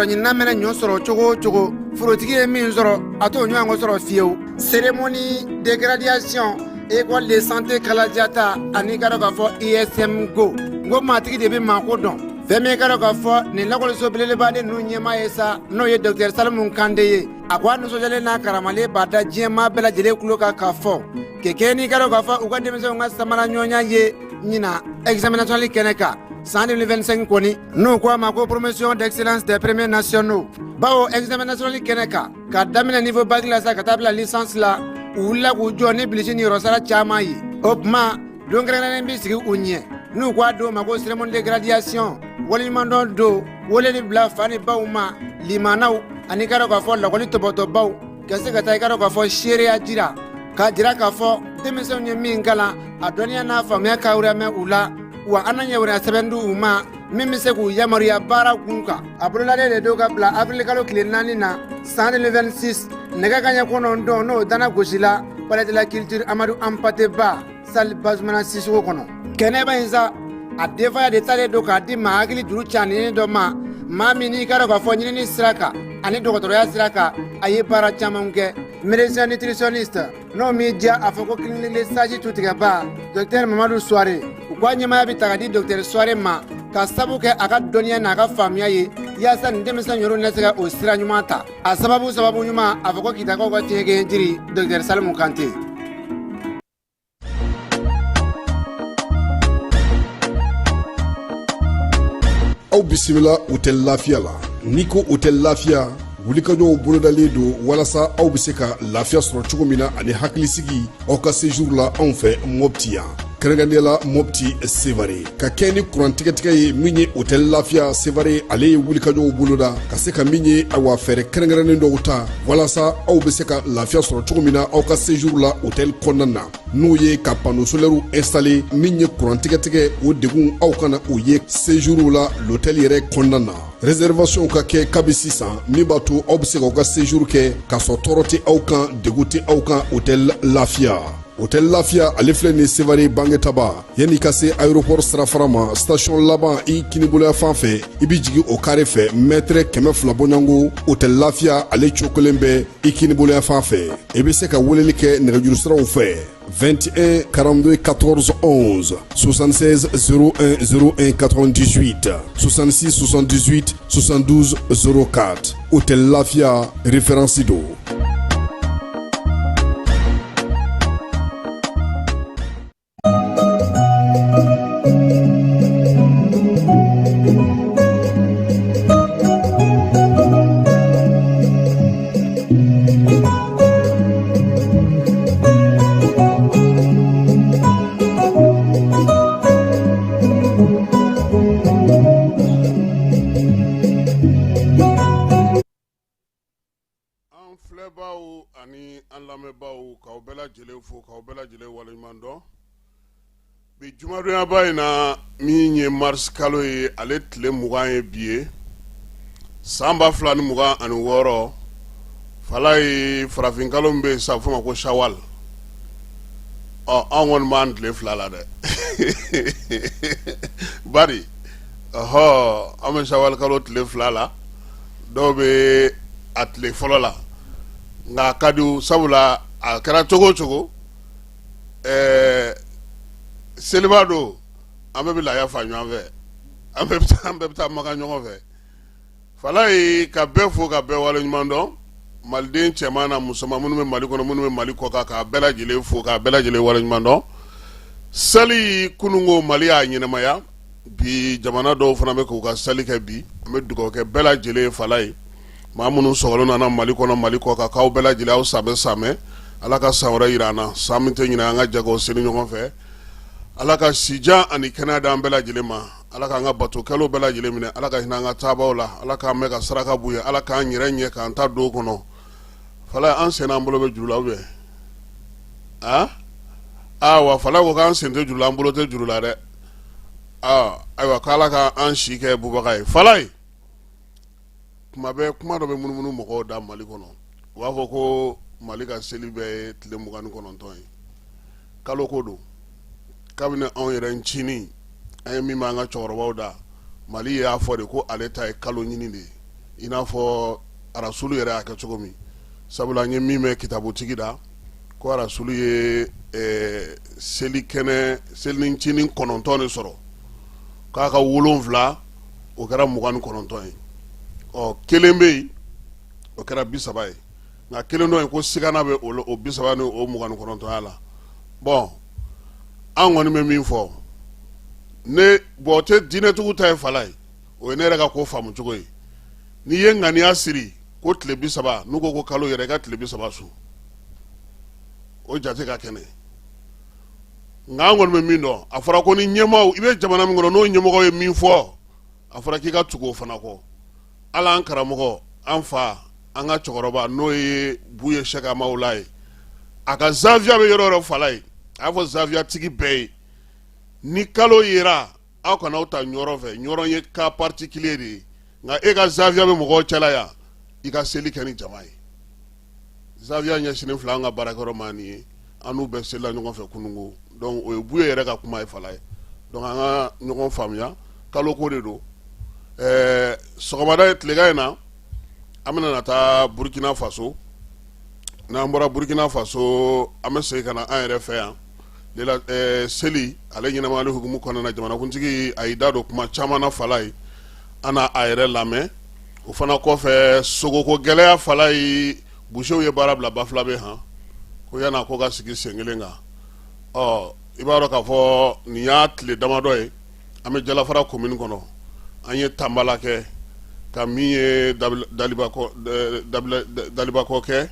Ɲinina mɛnɛ ɲɔ sɔrɔ cogo o cogo, forotigi ye min sɔrɔ, a t'o ɲɔgɔn sɔrɔ fiyewu. Cérémonie de graduation, école de santé Kalajata ani ka dɔn k'a fɔ ISM go n ko maatigi de bɛ maa ko dɔn. Fɛn min ka dɔn k'a fɔ nin lakɔliso belebeleba ninnu ɲɛmaa ye sa, n'o ye docteur Salimu Kante ye, a ko a nisɔndiyalen n'a karamalen b'a da diɲɛmaa bɛɛ lajɛlen tulo kan k'a fɔ kɛkɛ n'i ka dɔn k'a fɔ u ka denmisɛnw ka samara ɲɔgɔnya ye ɲinan examen national kɛnɛ kan san 2025 kɔni, n'u ko a ma ko promotion d'excellence des premiers nationaux, bawo examen national kɛnɛ kan, ka daminɛ niveau bac la sa ka taa bila licence la, u wulila k'u jɔ ni bilisi ni yɔrɔsara caman ye. O tuma, don kɛrɛnkɛrɛnnen bɛ sigi u ɲɛ, n'u ko a don ma ko cérémonie de graduation, waleɲumandɔn don, weleli bila fa ni baw ma, limanaw ani ka dɔn k'a fɔ lakɔli tɔbɔtɔbaw ka se ka taa i ka dɔn k'a fɔ seereya jira, k'a jira k'a fɔ denmisɛnw ye min kalan, a dɔnniya n'a faamuya ka mɛn u la, wa an na yamaruya sɛbɛn di u ma min bɛ se k'u yamaruya baara kun kan. A bololalen de don ka bila avril kalo tile 4 na san 2026, nɛgɛ kanɲɛ 9, n'o dana gosi la palais de la culture Amadu Anpate Ba, salle Basumana Sisoko kɔnɔ. Kɛnɛba in sa, a denfaya de talen don k'a di maa hakili juru caninen dɔ ma, maa min n'i ka dɔn k'a fɔ ɲinini sira kan ani dɔgɔtɔrɔya sira kan, a ye baara caman kɛ, médecin nutritionniste, n'o m'i diya a fɔ ko clinique sage tutigɛba, docteur Mamadu Suware. U ko a ɲɛmaaya bɛ ta ka di docteur Suware ma ka sabu kɛ a ka dɔnniya n'a ka faamuya ye, yaasa nin denmisɛn yɛrɛ na se ka o sira ɲuman ta. A sababu sababu ɲuman, a fɔ ko Kitakaw ka fiɲɛkɛ jiri, docteur Salimu Kante. Aw bisimila Hôtel Lafiya la. N'i ko Hôtel Lafiya, wulikajɔw bolodalen don walasa aw bɛ se ka lafiya sɔrɔ cogo min na ani hakilisigi aw ka séjour la anw fɛ Mɔpti yan, kɛrɛnkɛrɛnnenya la Mɔpti Sevare, ka kɛ ni kuran tigɛtigɛ ye. Min ye Hôtel Lafiya Sevare, ale ye wulikajɔw boloda ka se ka min ye, awa, fɛɛrɛ kɛrɛnkɛrɛnnen dɔw ta walasa aw bɛ se ka lafiya sɔrɔ cogo min na aw ka séjour la hôtel kɔnɔna na, n'o ye ka panneau solaire installé. Min ye kuran tigɛtigɛ, o degun aw kana o ye séjour la l'hôtel yɛrɛ kɔnɔna na. Réservation ka kɛ kabi sisan, min b'a to aw bɛ se k'aw ka séjour kɛ k'a sɔrɔ tɔɔrɔ tɛ aw kan, degun tɛ aw kan. Hôtel Lafiya, Hôtel Lafiya, ale filɛ nin Sevare Bangetaba, yanni ka se aéroport sirafara ma, station laban i kiniboloya fan fɛ, i bɛ jigin o carré fɛ, mètre 200 bɔɲɔgɔnko, Hôtel Lafiya ale cokolen bɛ i kiniboloya fan fɛ. I bɛ se ka weleli kɛ nɛgɛjuru siraw fɛ: 21 42 14 11, 76 01 01 98, 66 78 72 04. Hôtel Lafia, référence do. An filɛbaw ani an lamɛnbaaw, k'aw bɛɛ lajɛlen fo, k'aw bɛɛ lajɛlen waleɲuman dɔn bi jumadonyaba in na. Min ye mars kalo ye, ale tile 20 ye bi ye, san 2026. Falaye, farafin kalo min bɛ yen sa, f'o ma ko sawal. Ɔ, anw kɔni b'an tile 2 la dɛ, bari ɔhɔ, an bɛ sawal kalo tile 2 la, dɔw bɛ a tile fɔlɔ la, nka a ka di, sabula a kɛra cogo o cogo, ɛɛ seliba don, an bɛɛ bɛ laya fa ɲɔgɔn fɛ, an bɛɛ bɛ taa Makan ɲɔgɔn fɛ. Falaye, ka bɛɛ fo, ka bɛɛ waleɲuman dɔn, maliden cɛman na musoman, minnu bɛ Mali kɔnɔ, minnu bɛ Mali kɔkan, k'a bɛɛ lajɛlen fo, k'a bɛɛ lajɛlen waleɲuman dɔn. Seli kununko, Mali y'a ɲɛnamaya. Bi jamana dɔw fana bɛ k'u ka seli kɛ bi. An bɛ dugawu kɛ bɛɛ lajɛlen ye. Falaye, maa minnu sɔgɔlen nana Mali kɔnɔ, Mali kɔkan, k'aw bɛɛ lajɛlen, aw sanbɛ sanbɛ, Ala ka san wɛrɛ jira an na, san min tɛ ɲinɛ, an ka jɛ k'o seli ɲɔgɔn fɛ. Ala ka sijan ani kɛnɛya d'an bɛɛ lajɛlen ma. Ala k'an ka batokɛlaw bɛɛ lajɛlen minɛ. Ala ka hinɛ an ka taabaw la. Ala k'an mɛn ka saraka b'u ye. Ala k'an yɛrɛ ɲɛ k'an ta don kɔnɔ. Falaye, an sen n'an bolo bɛ juru la ou bien? Aa, awa, Falaye ko k'an sen tɛ juru la, an bolo tɛ juru la dɛ. Ayiwa, k'Ala k'an si kɛ bubaga ye. Falaye, kuma bɛɛ kuma dɔ bɛ munumunu mɔgɔw da Mali kɔnɔ, u b'a fɔ ko Mali ka seli bɛɛ ye tile 29 ye. Kalo ko don. Kabini anw yɛrɛ ncinin, an ye min b'an ka cɛkɔrɔbaw da, Mali y'a fɔ de ko ale ta ye kalo ɲini de ye. i n'a fɔ arasulu yɛrɛ y'a kɛ cogo min. Sabula an ye min mɛn kitabutigi da, ko arasulu ye seli kɛnɛ selincinin 9 de sɔrɔ, k'a ka 7 o kɛra 29 ye. Ɔ, kelen bɛ yen, o kɛra 30 ye, nka kelen dɔ in ko sigana bɛ o 30 ni o 29ya la. Bɔn, an kɔni bɛ min fɔ ne, bɔn, o tɛ diinɛtigiw ta ye fala ye, o ye ne yɛrɛ ka ko faamu cogo ye. N'i ye ŋaniya siri ko tile 30, n'u ko kalo yɛrɛ, i ka tile 30 sun, o jate ka kɛnɛ. Nka an kɔni bɛ min dɔn, a fɔra ko ni ɲɛmaaw, i bɛ jamana min kɔnɔ, n'o ɲɛmɔgɔ ye min fɔ, a fɔra k'i ka tugu o fana kɔ. Ala an karamɔgɔ, an fa, an ka cɛkɔrɔba, n'o ye Buye Sɛki Hamawula ye, a ka zaviya bɛ yɔrɔ yɔrɔ fala ye, a y'a fɔ zaviyatigi bɛɛ ye, ni kalo yera, aw kana aw ta ɲɔrɔ fɛ. Ɲɔrɔ ye cas particulier de ye, nka e ka zaviya bɛ mɔgɔw cɛla yan, i ka seli kɛ ni jama ye. Zaviya ɲɛsinnen filɛ an ka baarakɛyɔrɔ ma nin ye, an n'u bɛɛ selila ɲɔgɔn fɛ kununko. Donc o ye Buye yɛrɛ ka kuma ye fala ye. Donc an ka ɲɔgɔn faamuya, kalo ko de don. Sɔgɔmada ye tilegan in na, an bɛna na taa Burkina Faso. N'an bɔra Burkina Faso, an bɛ segin ka na an yɛrɛ fɛ yan. Seli ale ɲɛnamayali hukumu kɔnɔna na, jamanakuntigi a y'i da don kuma caman na fala ye, an na a yɛrɛ lamɛn. O fana kɔfɛ, sogoko gɛlɛya fala ye, busew ye baara bila Bafulabe han ko yan'a ko ka sigi sen kelen kan. Ɔ, i b'a dɔn k'a fɔ nin y'a tile damadɔ ye, an bɛ Jalafara commune kɔnɔ. An ye Tanbala kɛ, ka min ye Dalibakɔ kɛ,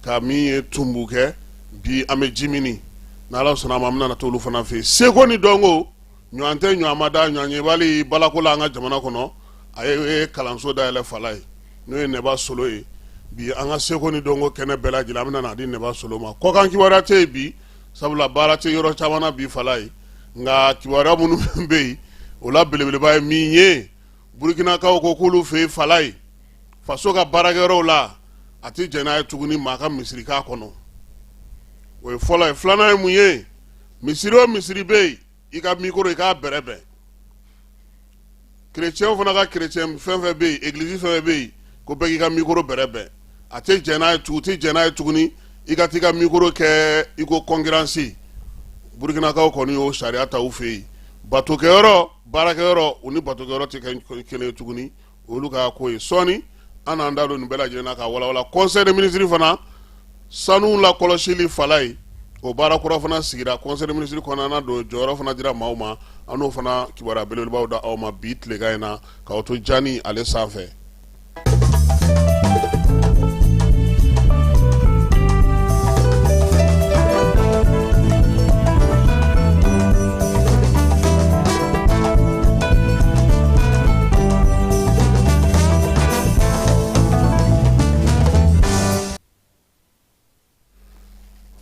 ka min ye Tunbu kɛ, bi an bɛ Jimini. N'Ala sɔnna a ma, an bɛna t'olu fana fɛ yen. Seko ni dɔnko ɲɔgɔn tɛ ɲɔgɔn ma da ɲɔgɔn ɲɛbali balako la an ka jamana kɔnɔ. A ye kalanso dayɛlɛ fala ye, n'o ye Nɛba Solo ye. Bi an ka seko ni dɔnko kɛnɛ bɛɛ lajɛlen, an bɛna n'a di Nɛba Solo ma. Kɔkan kibaruya tɛ yen bi, sabula baara tɛ yɔrɔ caman na bi fala ye. Nka kibaruya minnu bɛ yen, o la belebeleba ye min ye, Burukinakaw ko k'olu fɛ yen fala ye, faso ka baarakɛyɔrɔw la, a tɛ jɛn n'a ye tuguni maa ka misiri k'a kɔnɔ. O ye fɔlɔ ye. Filanan ye mun ye? Misiri o misiri bɛ yen, i ka mikoro, i k'a bɛrɛbɛn. Kerecɛnw fana ka kerecɛn fɛn fɛn bɛ yen, egilizi fɛn fɛn bɛ yen, ko bɛɛ k'i ka mikoro bɛrɛbɛn. A tɛ jɛn n'a ye tugun, u tɛ jɛn n'a ye tuguni i ka t'i ka mikoro kɛ i ko concurrence. Burukinakaw kɔni y'o sariya ta u fɛ yen. Batokɛyɔrɔ, baarakɛyɔrɔ, u ni batokɛyɔrɔ tɛ kɛ kelen ye tuguni. Olu ka ko ye. Sɔɔni an n'an da don nin bɛɛ lajɛlen na ka walawala. Conseil des ministres fana, sanu lakɔlɔsili fala ye, o baara kura fana sigira conseil des ministres kɔnɔna don, jɔyɔrɔ fana dira maaw ma. An n'o fana kibaruya belebelebaw da aw ma bi tilegan in na, k'aw to jani ale sanfɛ.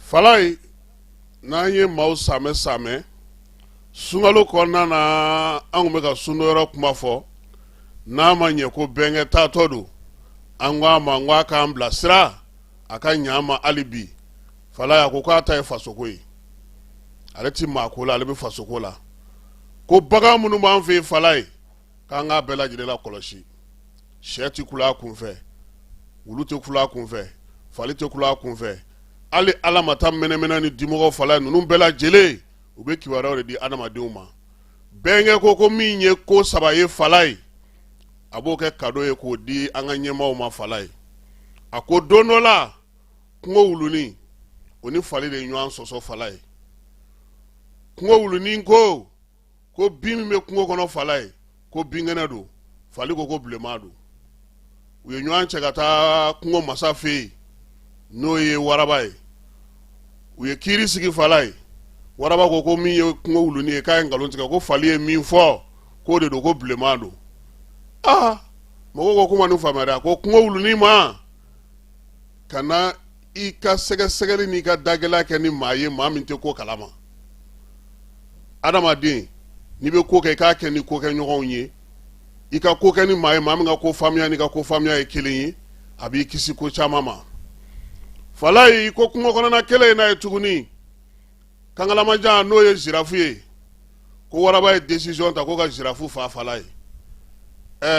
Falaye, n'an ye maaw samɛ samɛ sunkalo kɔnɔna na, an tun bɛ ka sundonyɔrɔ kuma fɔ. N'a ma ɲɛ ko bɛnkɛ taatɔ don, an ko a ma, n ko a k'an bilasira, a ka ɲa an ma hali bi. Falaye, a ko k'a ta ye fasoko ye, ale ti maa ko la, ale bɛ fasoko la. Ko bagan minnu b'an fɛ yen Falaye, k'an k'a bɛɛ lajɛlen la kɔlɔsi. Sɛ tɛ kula a kunfɛ, wulu tɛ kula a kunfɛ, fali tɛ kula a kunfɛ, hali ala ma taa mɛnɛmɛnɛ ni dimɔgɔ Falaye, ninnu bɛɛ lajɛlen u bɛ kibaruyaw de di adamadenw ma. Bɛnkɛ ko min ye ko saba ye Falaye, a b'o kɛ kado ye k'o di an ka ɲɛmaaw ma Falaye. A ko don dɔ la, kungo wulunin o ni fali de ye ɲɔgɔn sɔsɔ Falaye. Kungo wulunin ko bin min bɛ kungo kɔnɔ Falaye, ko binkɛnɛ don, fali ko bilenman don. U ye ɲɔgɔn cɛ ka taa kungo masa fɛ yen, n'o ye waraba ye. U ye kiiri sigi Falaye. Waraba ko min ye kungo wulunin ye, k'a ye nkalon tigɛ, ko fali ye min fɔ k'o de don, ko bilenman don. Aa, mɔgɔw ko k'u ma nin faamuya dɛ. A ko kungo wulunin ma, kana i ka sɛgɛsɛgɛli n'i ka dagɛlɛya kɛ ni maa ye, maa min tɛ ko kalama. Adamaden, n'i bɛ ko kɛ, i k'a kɛ ni kokɛɲɔgɔnw ye. I ka ko kɛ ni maa ye, maa min ka ko faamuya n'i ka ko faamuya ye kelen ye, a b'i kisi ko caman ma. Falaye ko kungo kɔnɔna kɛlɛ in n'a ye tuguni, kankalamajan n'o ye zirafu ye, ko waraba ye décision ta ko ka zirafu fa Falaye.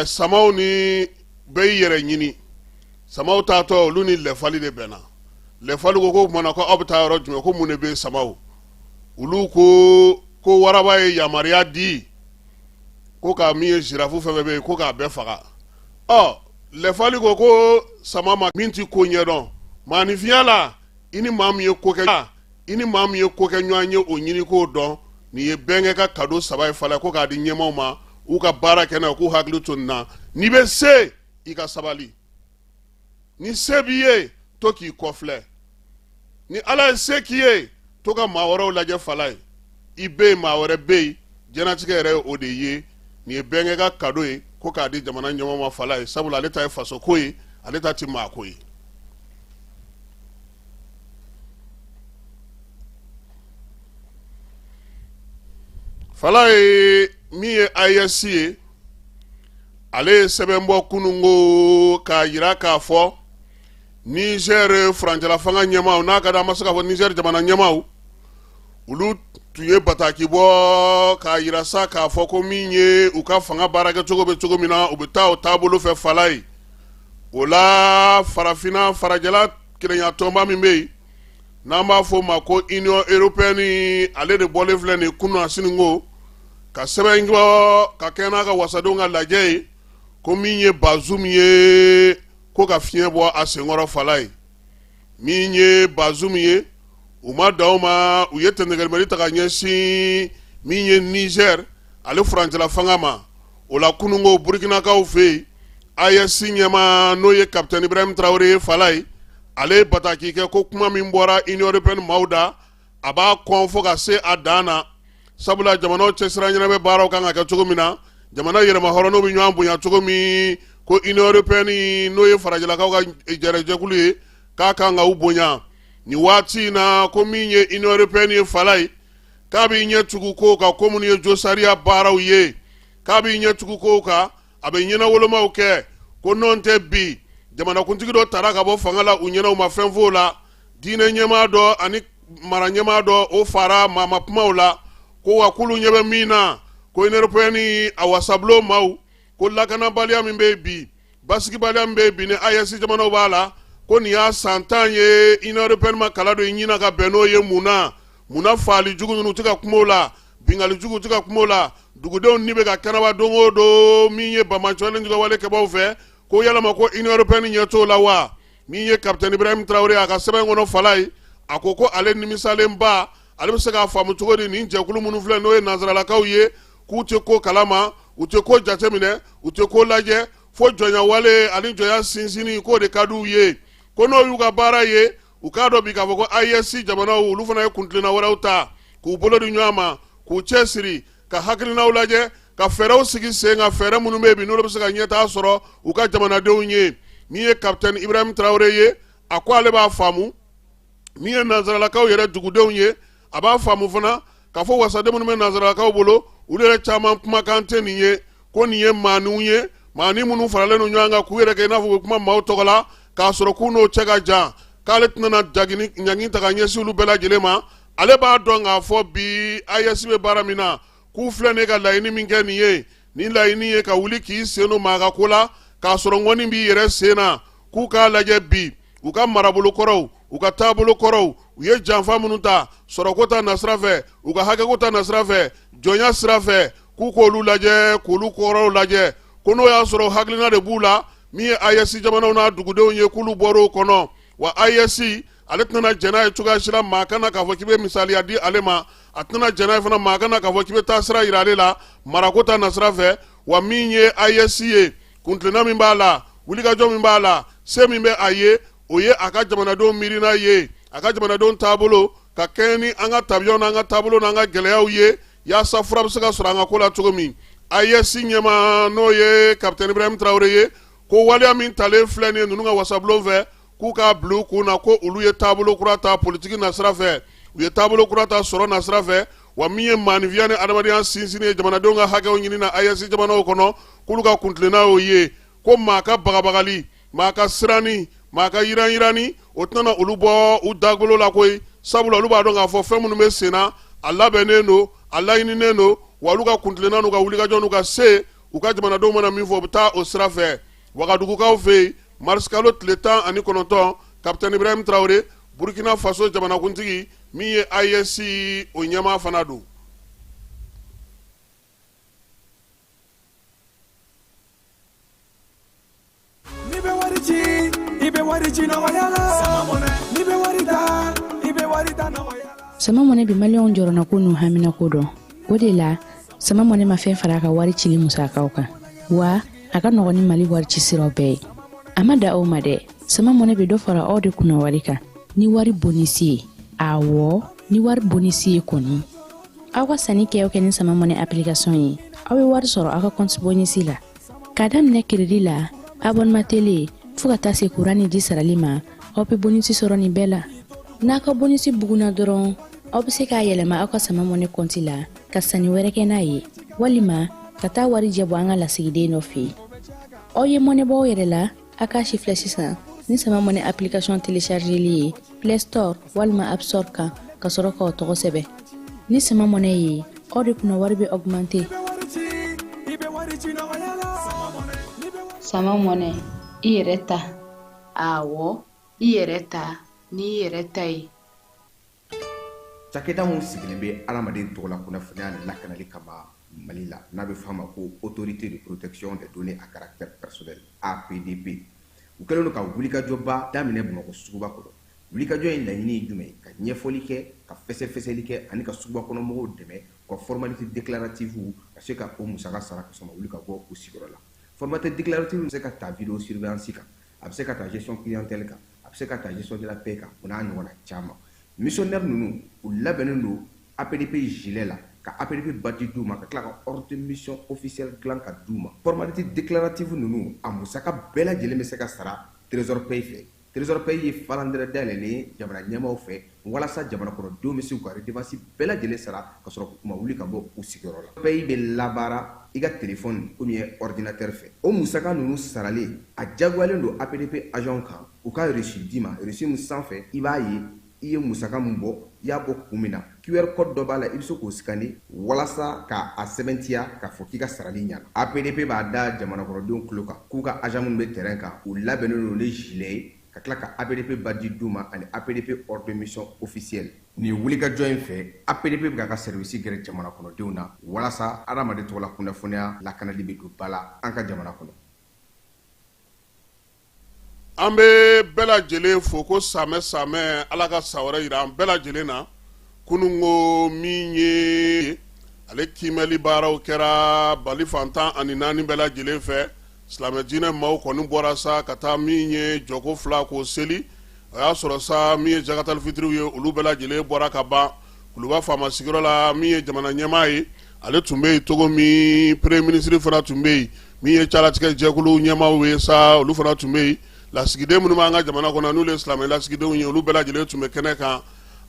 Samaw ni Bɛɛ y'i yɛrɛ ɲini. Samaw taatɔ, olu ni lɛfali de bɛnna. Lɛfali ko k'o tuma na ko aw bɛ taa yɔrɔ jumɛn? Ko mun de bɛ yen samaw? Olu ko ko waraba ye yamaruya di ko ka min ye zirafu fɛn fɛn bɛ yen, ko k'a bɛɛ faga. Ɔ, lɛfali ko ko sama ma min ti ko ɲɛdɔn maaninfinya la, i ni maa min ye ko kɛ, i ni maa min ye ko kɛ ɲɔgɔn ye, o ɲini k'o dɔn. Nin ye bɛnkɛ ka kado saba ye fala, ko k'a di ɲɛmaaw ma, u ka baara kɛ n'a ye, k'u hakili to nin na. N'i bɛ se, i ka sabali. Ni se b'i ye, to k'i kɔfilɛ. Ni Ala ye se k'i ye, to ka maa wɛrɛw lajɛ fala ye. I bɛ yen, maa wɛrɛ bɛ yen. Diɲɛnatigɛ yɛrɛ ye o de ye. Nin ye bɛnkɛ ka kado ye ko k'a di jamana ɲɛmaaw ma fala ye, sabula ale ta ye fasoko ye, ale ta tɛ maako ye. Fala ye min ye AES ye, ale ye sɛbɛn bɔ kununko k'a jira k'a fɔ Niger furancɛla fanga ɲɛmaaw n'a ka di an ma se k'a fɔ Niger jamana ɲɛmaaw, olu tun ye bataki bɔ k'a jira sa k'a fɔ ko min ye u ka fanga baarakɛcogo bɛ cogo min na, u bɛ taa o taabolo fɛ fala ye. O la, farafinna farajɛla kelenya tɔnba min bɛ yen n'an b'a fɔ o ma ko Union européenne, ale de bɔlen filɛ nin kunun siniko ka sɛbɛn bɔ ka kɛ n'a ka wasadenw ka lajɛ ye, ko min ye Bazoum ye, ko ka fiɲɛ bɔ a senkɔrɔ fala ye. Min ye Bazoum ye, u ma dan o ma, u ye tɛntɛgɛlimɛli ta ka ɲɛsin min ye Niger ale furancɛla fanga ma. O la, kununko Burukinakaw fɛ yen, AES ɲɛmaa n'o ye Capitaine Ibrahim Traoré ye fala ye, ale ye bataki kɛ ko kuma min bɔra Union européenne maaw da, a b'a kɔn fo ka se a dan na, sabula jamanaw cɛsira ɲɛnabɛ baaraw kan ka kɛ cogo min na, jamana yɛrɛmahɔrɔnw bɛ ɲɔgɔn bonya cogo min, ko Union européenne n'o ye farajɛlakaw ka jɛrɛjɛkulu ye, k'a kan ka u bonya nin waati in na. Ko min ye Union européenne ye fala ye, k'a b'i ɲɛ tugu kow kan, ko minnu ye josariya baaraw ye, k'a b'i ɲɛ tugu kow kan, a bɛ ɲɛnawolomaw kɛ, ko nɔn tɛ bi jamanakuntigi dɔ tara ka bɔ fanga la, u ɲɛna, u ma fɛn f'o la, diinɛ ɲɛmaa dɔ ani mara ɲɛmaa dɔ, o fara maama kumaw la, ko wa k'olu ɲɛ bɛ min na, ko Union européenne a wasabulon maaw ko lakanabaliya min bɛ yen bi, basigibaliya min bɛ yen bi ni AES jamanaw b'a la, ko nin y'a san 10 ye Union européenne ma kala don i ɲin na ka bɛn n'o ye. Mun na? Mun na faali jugu ninnu tɛ ka kuma o la, bingali jugu tɛ ka kuma o la, dugudenw ni bɛ ka kɛnɛba don o don min ye banbaanciwale juguwale kɛbaaw fɛ, ko yalama ko Union européenne ɲɛ t'o la wa? Min ye Capitaine Ibrahim Traoré, a ka sɛbɛn kɔnɔ fala ye, a ko ko ale nimisalenba, ale bɛ se k'a faamu cogo di nin jɛkulu minnu filɛ n'o ye nansaralakaw ye, k'u tɛ ko kalama, u tɛ ko jateminɛ, u tɛ ko lajɛ, fo jɔnya wale ani jɔnya sinsinni, k'o de ka di u ye, ko n'o y'u ka baara ye, u k'a dɔn bi k'a fɔ ko AES jamanaw olu fana ye kuntilenna wɛrɛw ta k'u bolo di ɲɔgɔn ma, k'u cɛ siri, ka hakilinaw lajɛ, ka fɛɛrɛw sigi sen kan, fɛɛrɛ minnu bɛ yen bi n'olu bɛ se ka ɲɛtaa sɔrɔ u ka jamanadenw ye. Min ye Capitaine Ibrahim Traoré ye, a ko ale b'a faamu min ye nansaralakaw yɛrɛ dugudenw ye, a b'a faamu fana k'a fɔ wasaden minnu bɛ nansaralakaw bolo, olu yɛrɛ caman kumakan tɛ nin ye, ko nin ye maaninw ye, maanin minnu faralen don ɲɔgɔn kan k'u yɛrɛ kɛ i n'a fɔ u bɛ kuma maaw tɔgɔ la, k'a sɔrɔ k'u n'o cɛ ka jan, k'ale tɛna na ɲangi ta ka ɲɛsin olu bɛɛ lajɛlen ma. Ale b'a dɔn k'a fɔ bi AES bɛ baara min na, k'u filɛ nin ye ka laɲini min kɛ nin ye, nin laɲini ye ka wuli k'i sen don maa ka ko la k'a sɔrɔ ŋɔni b'i yɛrɛ sen na, k'u k'a lajɛ bi u ka marabolo kɔrɔw, u ka taabolo kɔrɔw, u ye janfa minnu ta sɔrɔko ta nasira fɛ, u ka hakɛko ta nasira fɛ, jɔnya sira fɛ, k'u k'olu lajɛ, k'olu kɔrɔw lajɛ, ko n'o y'a sɔrɔ hakilina de b'u la min ye AES jamanaw n'a dugudenw ye, k'olu bɔr'o kɔnɔ. Wa AES ale tɛna jɛn n'a ye cogoya si la maa kana k'a fɔ k'i bɛ misaliya di ale ma, a tɛna jɛn n'a ye fana maa kana k'a fɔ k'i bɛ taa sira yira ale la marako ta nasira fɛ. Wa min ye AES ye, kuntilenna min b'a la, wulikajɔ min b'a la, se min bɛ a ye, o ye a ka jamanadenw miirina ye, a ka jamanadenw taabolo ka kɛɲɛ ni an ka tabiyaw n'an ka taabolo n'an ka gɛlɛyaw ye, yaasa fura bɛ se ka sɔrɔ an ka ko la cogo min. AES ɲɛmaa n'o ye Capitaine Ibrahim Traoré ye, ko waleya min talen filɛ nin ye ninnu ka wasabulon fɛ, k'u k'a bila u kun na ko olu ye taabolo kura ta politiki nasira fɛ, u ye taabolo kura ta sɔrɔ nasira fɛ, wa min ye maaninfinya ni adamadenya sinsinni ye, jamanadenw ka hakɛw ɲini na AES jamanaw kɔnɔ, k'olu ka kuntilenna y'o ye, ko maa ka bagabagali, maa ka siranni, maa ka yiranyiranni, o tɛna olu bɔ u dagolo la koyi, sabula olu b'a dɔn k'a fɔ fɛn minnu bɛ sen na, a labɛnnen don, a laɲininen don, wa olu ka kuntilenna n'u ka wulikajɔ n'u ka se, u ka jamanadenw mana min fɔ, u bɛ taa o sira fɛ. Wagadugukaw fɛ yen marisikalo tile 19, kapitɛni Ibrahim Traoré, Burkina Faso jamanakuntigi min ye AES o ɲɛmaa fana don. N'i bɛ wari ci, i bɛ wari ci nɔgɔya la. N'i bɛ wari ta, i bɛ wari ta nɔgɔya la. Sama Mɔnɛ bɛ maliyɛnw jɔrɔnako n'u haminako dɔn. O de la, Sama Mɔnɛ ma fɛn fara a ka wari cili musakaw kan, wa a ka nɔgɔn ni Mali wari ci siraw bɛɛ ye. A ma da o ma dɛ, Sama Mɔnɛ bɛ dɔ fara aw de kunna wari kan ni wari bonisi ye. Awɔ, ni wari bonisi ye kɔni. Aw ka sanni kɛ o kɛ ni Sama Mɔnɛ application ye, aw bɛ wari sɔrɔ aw ka compte bonisi la. K'a daminɛ crédit la, abonnement télé, fo ka taa se kuran ni ji sarali ma, aw bɛ bonisi sɔrɔ nin bɛɛ la. N'a ka bonisi bugunna dɔrɔn, aw bɛ se k'a yɛlɛma aw ka Sama Mɔnɛ kɔnti la ka sanni wɛrɛ kɛ n'a ye, walima ka taa warijɛ bɔ an ka lasigiden dɔ fɛ yen. Aw ye mɔnɛ bɔ aw yɛrɛ la, a k'a sifilɛ sisan ni Sama Mɔnɛ application téléchargeli ye Play Store walima App Store kan, ka sɔrɔ k'aw tɔgɔ sɛbɛn. Ni Sama Mɔnɛ ye, aw de kunna wari bɛ augmenter. Sama Mɔnɛ, i yɛrɛ ta. Awɔ, i yɛrɛ ta n'i yɛrɛ ta ye. Cakɛda min sigilen bɛ adamaden tɔgɔla kunnafoniya lakanali kama Mali la, n'a bɛ f'a ma ko Autorité de protection des données à caractère personnel, APDP, u kɛlen don ka wulikajɔba daminɛ Bamakɔ suguba kɔnɔ. Wulikajɔ in laɲini ye jumɛn ye? Ka ɲɛfɔli kɛ, ka fɛsɛfɛsɛli kɛ ani ka suguba kɔnɔ mɔgɔw dɛmɛ u ka formalité déclarative ka se ka o musaka sara ka sɔrɔ ma wuli ka bɔ u sigiyɔrɔ la. Formalité déclarative bɛ se ka ta vidéo surveillance kan, a bɛ se ka ta gestion clientèle kan, a bɛ se ka ta gestion de la paie kan, o n'a ɲɔgɔnna caman. Missionnaire ninnu, u labɛnnen don APDP gilet la, ka APDP badge d'u ma, ka tila ka ordre de mission officielle dilan ka d'u ma. Formalité déclarative ninnu, a musaka bɛɛ lajɛlen bɛ se ka sara Trésor Pay fɛ. Trésor Pay ye falandɛrɛ dayɛlɛlen ye jamana ɲɛmaaw fɛ walasa jamana kɔnɔdenw bɛ se k'u ka redevance bɛɛ lajɛlen sara ka sɔrɔ u ma wuli ka bɔ u sigiyɔrɔ la. Pay bɛ labaara i ka téléphone ou bien ordinateur fɛ. O musaka ninnu saralen, a diyagoyalen don APDP agent kan u ka reçu d'i ma, reçu min sanfɛ i b'a ye i ye musaka min bɔ, i y'a bɔ kun min na. QR code dɔ b'a la, i bɛ se k'o scanner walasa k'a sɛbɛntiya k'a fɔ k'i ka sarali ɲɛna. APDP b'a da jamana kɔnɔdenw tulo kan k'u ka agent minnu bɛ terrain kan, u labɛnnen don ni gilet ye, ka tila ka APDP badge d'u ma ani APDP ordre de mission officielle. Nin wulikajɔ in fɛ, APDP bɛ k'a ka service gɛrɛ jamana kɔnɔdenw na walasa adamaden tɔgɔla kunnafoniya lakanali bɛ don ba la an ka jamana kɔnɔ. An bɛ bɛɛ lajɛlen fo ko samɛ samɛ, Ala ka san wɛrɛ yira an bɛɛ lajɛlen na. Kununko min ye ale kiimɛli baaraw kɛra Mali fan 14 bɛɛ lajɛlen fɛ. Silamɛ diinɛ maaw kɔni bɔra sa ka taa min ye jɔko fila k'o seli. O y'a sɔrɔ sa min ye jakatali fitiriw ye, olu bɛɛ lajɛlen bɔra ka ban. Kuluba faama sigiyɔrɔ la, min ye jamana ɲɛmaa ye, ale tun bɛ yen cogo min, premier ministre fana tun bɛ yen, min ye calatigɛ jɛkulu ɲɛmaaw ye sa, olu fana tun bɛ yen. Lasigiden minnu b'an ka jamana kɔnɔ, n'olu ye silamɛ lasigidenw ye, olu bɛɛ lajɛlen tun bɛ kɛnɛ kan.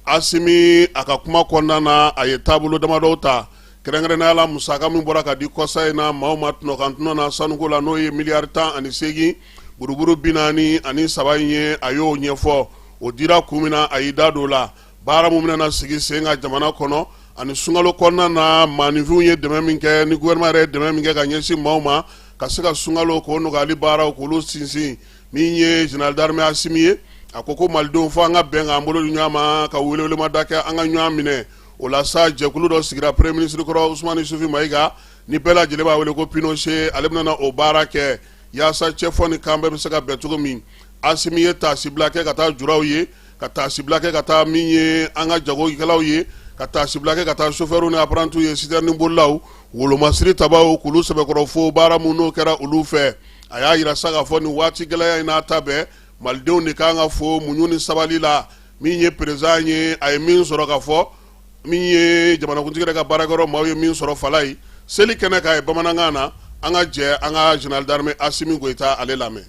Asimi a ka kuma kɔnɔna na, a ye taabolo damadɔw ta, kɛrɛnkɛrɛnnenya la musaka min bɔra ka di kɔsa in na maaw ma tɔnɔkan tɔnɔ na sanuko la, n'o ye miliyari 18 buruburu 43 in ye, a y'o ɲɛfɔ. O dira kun min na, a y'i da don o la. Baara min bɛna sigi sen kan jamana kɔnɔ ani sunkalo kɔnɔna na, maaninfinw ye dɛmɛ min kɛ, ni gouvernement yɛrɛ ye dɛmɛ min kɛ ka ɲɛsin maaw ma ka se ka sunkalo k'o nɔgɔyali baaraw k'olu sinsin. Min ye général d'armée Asimi ye, a ko ko malidenw, fo an ka bɛn k'an bolo di ɲɔgɔn ma, ka welewelemada kɛ, an ka ɲɔgɔn minɛ. O la sa, jɛkulu dɔ sigira, premier ministre kɔrɔ Usumani Isufi Mayiga, ni bɛɛ lajɛlen b'a wele ko Pinochet, ale bɛna o baara kɛ yaasa cɛfɔ ni kan bɛɛ bɛ se ka bɛn cogo min. Asimi ye taasibila kɛ ka taa juraw ye, ka taasibila kɛ ka taa min ye an ka jagokɛlaw ye, ka taasibila kɛ ka taa sofɛriw ni aprantiw ye, sitɛrinin bolilaw, wolomasiri tabaw, k'olu sɛbɛkɔrɔ fo baara min n'o kɛra olu fɛ. A y'a yira sa k'a fɔ nin waati gɛlɛya in n'a ta bɛɛ, malidenw de kan ka fo muɲu ni sabali la. Min ye président ye, a ye min sɔrɔ ka fɔ, min ye jamanakuntigi yɛrɛ ka baarakɛyɔrɔ maaw ye min sɔrɔ fala ye seli kɛnɛ kan ye bamanankan na. An ka jɛ an ka général d'armée Asimi Goyita ale lamɛn.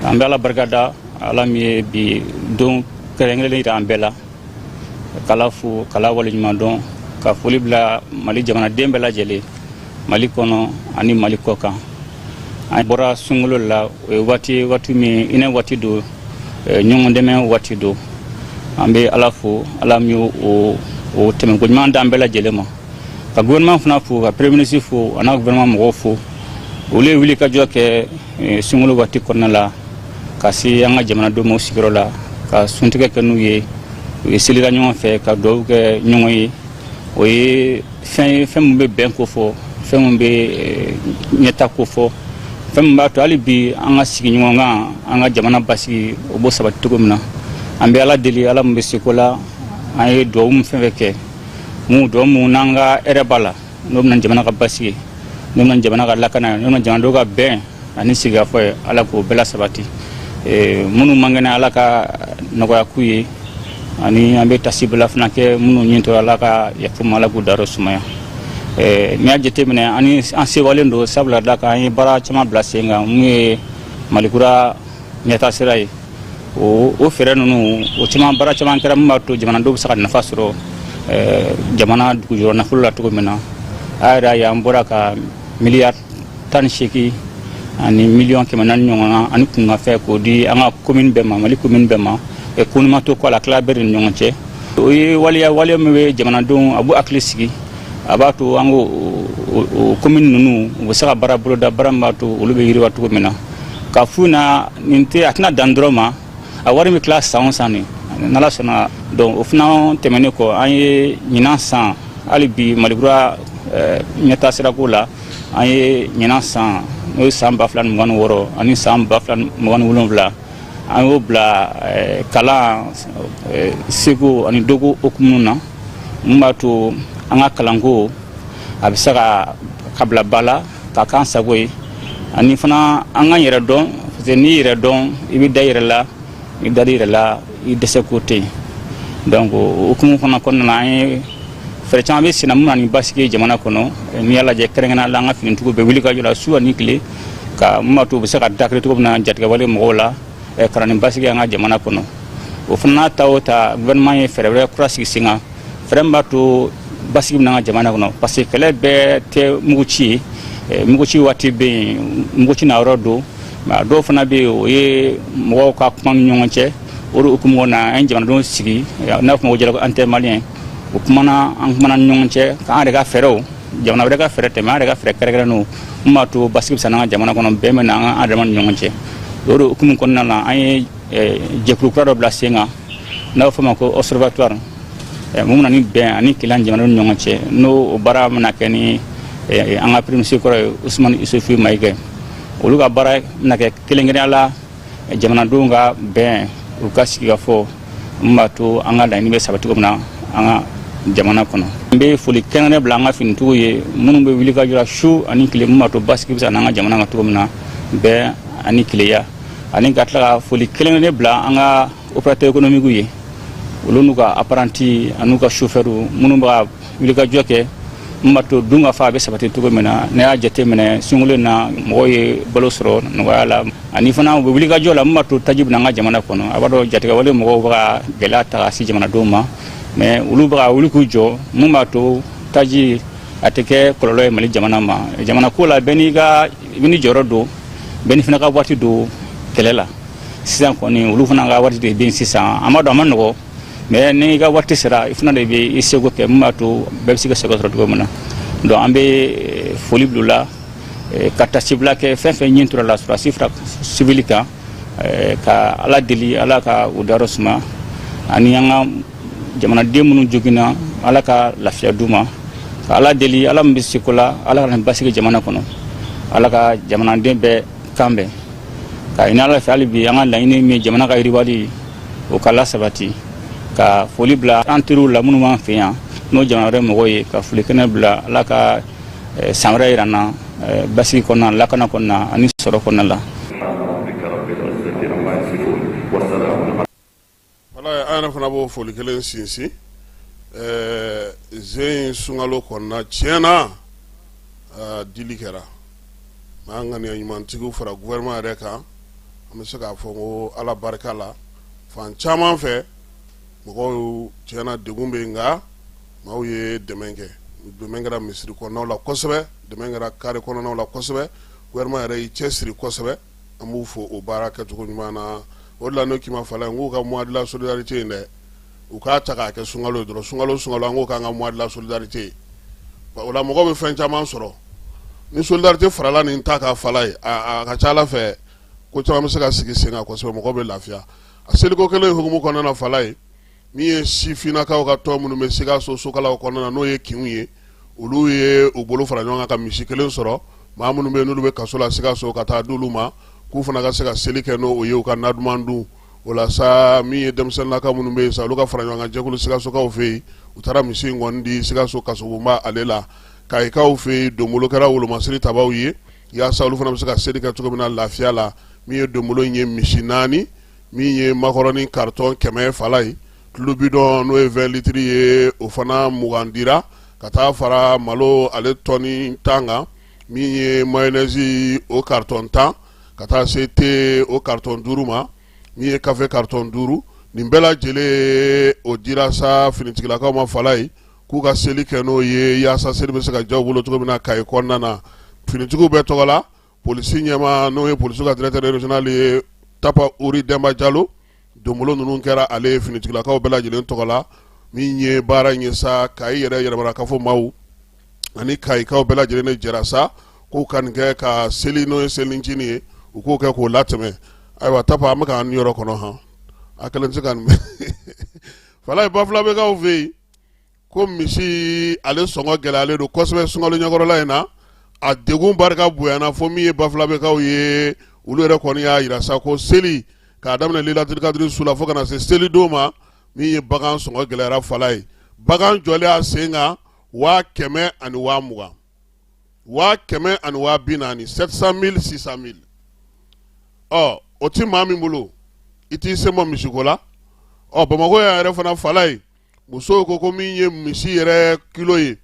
An bɛ Ala barika da, Ala min ye bi don kɛrɛnkɛrɛnnen yira an bɛɛ la, k'Ala fo, k'Ala waleɲuman dɔn, ka foli bila Mali jamanaden bɛɛ lajɛlen, Mali kɔnɔ ani Mali kɔ kan. An bɔra sunkalo la, o ye waati waati min hinɛ waati don, ɲɔgɔn dɛmɛ waati don. An bɛ Ala fo, Ala min o tɛmɛko ɲuman d'an bɛɛ lajɛlen ma. Ka gouvernement fana fo, ka premier ministre fo, a n'a gouvernement mɔgɔw fo. Olu ye wulikajɔ kɛ sunkalo waati kɔnɔna la ka se an ka jamanadenw ma u sigiyɔrɔ la, ka suntigɛ kɛ n'u ye. U ye selila ɲɔgɔn fɛ, ka dugawu kɛ ɲɔgɔn ye. O ye fɛn ye, fɛn min bɛ bɛn ko fɔ, fɛn min bɛ ɲɛta ko fɔ, fɛn min b'a to hali bi an ka sigi ɲɔgɔn kan, an ka jamana basigi, o b'o sabati cogo min na. An bɛ Ala deli, Ala min bɛ seko la, an ye dugawu min fɛn fɛn kɛ, mun dugawu mun n'an ka hɛrɛ b'a la, n'o bɛna jamana ka basigi, n'o bɛna jamana ka lakana, n'o bɛna jamanadenw ka bɛn ani sigikafɔ ye, Ala k'o bɛɛ la sabati. Minnu man kɛnɛ, Ala ka nɔgɔya k'u ye. Ani an bɛ tasibila fana kɛ minnu ɲin tora, Ala ka yafa ma, Ala k'u dayɔrɔ sumaya. N'i y'a jateminɛ, ani an sewalen don, sabula da kan an ye baara caman bila sen kan mun ye Malikura ɲɛta sira ye. O fɛɛrɛ ninnu, o caman, baara caman kɛra min b'a to jamanadenw bɛ se ka nafa sɔrɔ jamana dugujukɔrɔ nafolo la cogo min na. A yɛrɛ y'a ye, an bɔra ka miliyari 18 ani miliyɔn 400 ɲɔgɔn na ani kunkanfɛn k'o di an ka commune bɛɛ ma, Mali commune bɛɛ ma. Ko to kɔ a la, tila bɛɛ de ni ɲɔgɔn cɛ. O ye waleya, waleya min bɛ jamanadenw, a b'u hakili sigi, a b'a to an ko commune ninnu u bɛ se ka baara boloda, baara min b'a to olu bɛ yiriwa cogo min na. Ka f'u na nin tɛ, a tɛna dan dɔrɔn ma, a wari bɛ tila san o san nin, n'Ala sɔnna. Donc o fana tɛmɛnen kɔ, an ye ɲinan san, hali bi Malikura ɲɛta sirako la, an ye ɲinan san, n'o ye san 2026 ani san 2027, an y'o bila kalan, seko ani dɔnko hukumu na, mun b'a to an ka kalanko a bɛ se ka bila ba la ka k'an sago ye. Ani fana an k'an yɛrɛ dɔn, parce que n'i yɛrɛ dɔn, i bɛ da i yɛrɛ la, i da i yɛrɛ la, i dɛsɛ ko tɛ yen. Donc o hukumu fana kɔnɔna na, an ye fɛɛrɛ caman bɛ senna mun na ni basigi ye jamana kɔnɔ. N'i y'a lajɛ, kɛrɛnkɛrɛnnenya la, an ka finitigiw bɛ wuli ka jɔ la su ani tile, ka mun b'a to u bɛ se ka dakiri cogo min na jatigɛwale mɔgɔw la, ka na ni basigi an ka jamana kɔnɔ. O fana n'a ta o ta, gouvernement ye fɛɛrɛ wɛrɛ kura sigi sen kan, fɛɛrɛ min b'a to basigi bɛ na an ka jamana kɔnɔ, parce que kɛlɛ bɛɛ tɛ mugu ci ye. Mugu ci waati bɛ yen, mugu ci na yɔrɔ don, mais a dɔw fana bɛ yen, o ye mɔgɔw ka kuma ni ɲɔgɔn cɛ. O de hukumu kɔnɔna na, an ye jamanadenw sigi, n'a fɔ ma ko dialogue intermalien. O kumana, an kumana ni ɲɔgɔn cɛ k'an yɛrɛ ka fɛɛrɛw, jamana wɛrɛ ka fɛɛrɛ tɛmɛ, an yɛrɛ ka fɛɛrɛ kɛrɛnkɛrɛnnenw mun b'a to basigi bɛ se an ka jamana kɔnɔ, bɛn bɛ na an ka adama ni ɲɔgɔn cɛ. O de hukumu kɔnɔna na, an ye jɛkulu kura dɔ bila sen kan, n'a bɛ fɔ o ma ko observatoire, mun bɛna ni bɛn ani kelenya jamanadenw ni ɲɔgɔn cɛ. N'o o baara bɛna kɛ ni an ka premier ministre kɔrɔ ye, Usumani Isufu Mayiga. Olu ka baara bɛna kɛ kelenkelenya la jamanadenw ka bɛn, u ka sigikafɔ, mun b'a to an ka laɲini bɛ sabati cogo min na an ka jamana kɔnɔ. N bɛ foli kɛrɛnkɛrɛn bila an ka finitigiw ye, minnu bɛ wuli ka jɔ la su ani tile, mun b'a to basigi bɛ se ka na an ka jamana kan cogo min na, bɛn ani kelenya. Ani ka tila ka foli kelenkelen bila an ka opérateur économique ye, olu n'u ka apprenti ani ka chauffeur, minnu bɛ ka wulikajɔ kɛ mun b'a to dun ka fa a bɛ sabati cogo min na. Ne y'a jateminɛ, sunkalo in na, mɔgɔw ye balo sɔrɔ nɔgɔya la, ani fana u bɛ wulikajɔ la mun b'a to taji bɛ na an ka jamana kɔnɔ. A b'a dɔn, jatigɛwale mɔgɔw bɛ ka gɛlɛya ta ka se jamanadenw ma, mais olu bɛ ka wuli k'u jɔ mun b'a to taji a tɛ kɛ kɔlɔlɔ ye Mali jamana ma. Jamana ko la, bɛɛ n'i ka, bɛɛ n'i jɔyɔrɔ don, bɛɛ n'i fana ka waati don kɛlɛ la. Sisan kɔni, olu fana ka waati de bɛ yen sisan. An b'a dɔn a ma nɔgɔ, mais n'i ka waati sera, i fana de bɛ i seko kɛ mun b'a to bɛɛ bɛ se ka seko sɔrɔ cogo min na. Donc an bɛ foli bila u la, ka tasibila kɛ fɛn fɛn ɲin tora la, sɔrɔdasi fara civil kan, ka Ala deli, Ala ka u dayɔrɔ suma, ani an ka jamanaden minnu joginna, Ala ka lafiya d'u ma. Ka Ala deli, Ala min bɛ seko la, Ala ka nin basigi jamana kɔnɔ, Ala ka jamanaden bɛɛ kan bɛn, ka ɲini Ala fɛ hali bi an ka laɲini min ye jamana ka yiriwali, o ka lasabati. Ka foli bila an teriw la minnu b'an fɛ yan, n'o jamana wɛrɛ mɔgɔw ye, ka foli kɛnɛ bila. Ala ka san wɛrɛ yira n na basigi kɔnɔna, lakana kɔnɔna ani sɔrɔ kɔnɔna la. Wala an yɛrɛ fana b'o foli kelen sinsin zen in sunkalo kɔnɔna. Tiɲɛ na, dili kɛra, mais an ŋaniya ɲumantigiw fara gouvernement yɛrɛ kan, an bɛ se k'a fɔ ko Ala barika la, fan caman fɛ mɔgɔw, tiɲɛna, degun bɛ yen, nka maaw ye dɛmɛ kɛ. Dɛmɛ kɛra misiri kɔnɔnaw la kosɛbɛ, dɛmɛ kɛra carré kɔnɔnaw la kosɛbɛ, gouvernement yɛrɛ y'i cɛ siri kosɛbɛ. An b'u fo o baara kɛcogo ɲuman na. O de la ne k'i ma fala n k'u ka mois de la solidarité in dɛ, u k'a ta k'a kɛ sunkalo ye dɔrɔn. Sunkalo sunkalo, an k'o k'an ka mois de la solidarité ye. O la mɔgɔ bɛ fɛn caman sɔrɔ ni solidarité farala nin ta ka fala ye, a ka ca ala fɛ ko caman bɛ se ka sigi sen kan kosɛbɛ, mɔgɔ bɛ lafiya. A seliko kelen hukumu kɔnɔna na, fala ye min ye sifinnakaw ka tɔn minnu bɛ Sikaso sokalaw kɔnɔna na, n'o ye kinw ye, olu ye u bolo fara ɲɔgɔn kan ka misi kelen sɔrɔ. Maa minnu bɛ yen n'olu bɛ kaso la Sikaso, ka taa d'olu ma k'u fana ka se ka seli kɛ n'o ye, u ka na duman dun. O la sa, min ye denmisɛnninlaka minnu bɛ yen sa, olu ka fara ɲɔgɔn kan jɛkulu Sikasokaw fɛ yen, u taara misi in kɔni di Sikaso kasobonba ale la. Kayikaw fɛ yen, donbolo kɛra wolomasiri tabaw ye yaasa olu fana bɛ se ka seli kɛ cogo min na lafiya la. Min ye donbolo in ye, misi 4, min ye makɔrɔni karitɔn 100 fala ye, tulu bidɔn n'o ye 20 litiri ye, o fana 20 dira ka taa fara malo ale tɔni 10 kan, min ye mayonnaise o karitɔn 10, ka taa se te o karitɔn 5 ma, min ye kafe karitɔn 5. Nin bɛɛ lajɛlen o dira sa finitigilakaw ma fala ye, k'u ka seli kɛ n'o ye yaasa seli bɛ se ka diya u bolo cogo min na Kayi kɔnɔna na. Finitigiw bɛɛ tɔgɔ la, polisi ɲɛmaa n'o ye polisiw ka directeur régional ye, Tapa Uri Denba Jalo, donbolo ninnu kɛra ale ye finitigilakaw bɛɛ lajɛlen tɔgɔ la. Min ye baara in ye sa, Kayi yɛrɛ yɛrɛmarakafo maaw ani kayikaw bɛɛ lajɛlen de jɛra sa k'u ka nin kɛ ka seli, n'o ye selincinin ye, u k'o kɛ k'o latɛmɛ. Ayiwa Tapa, an bɛ k'an niyɔrɔ kɔnɔ han, a kelen tɛ se ka nin fala ye. Bafulabɛkaw fɛ yen ko misi ale sɔngɔ gɛlɛyalen don kosɛbɛ sunkalo ɲɛkɔrɔla in na. A degun barika bonyana fo min ye Bafulabɛkaw ye, olu yɛrɛ kɔni y'a yira sa ko seli k'a daminɛ Lilatul Kadiri su la fo ka na se selidon ma, min ye bagan sɔngɔ gɛlɛyara fala ye. Bagan jɔlen a sen kan 120 000, 140 000, 700 000, 600 000. Ɔ o ti maa min bolo, i t'i sen bɔ misiko la. Ɔ Bamakɔ yan yɛrɛ fana fala ye, musow ko min ye misi yɛrɛ kilo ye,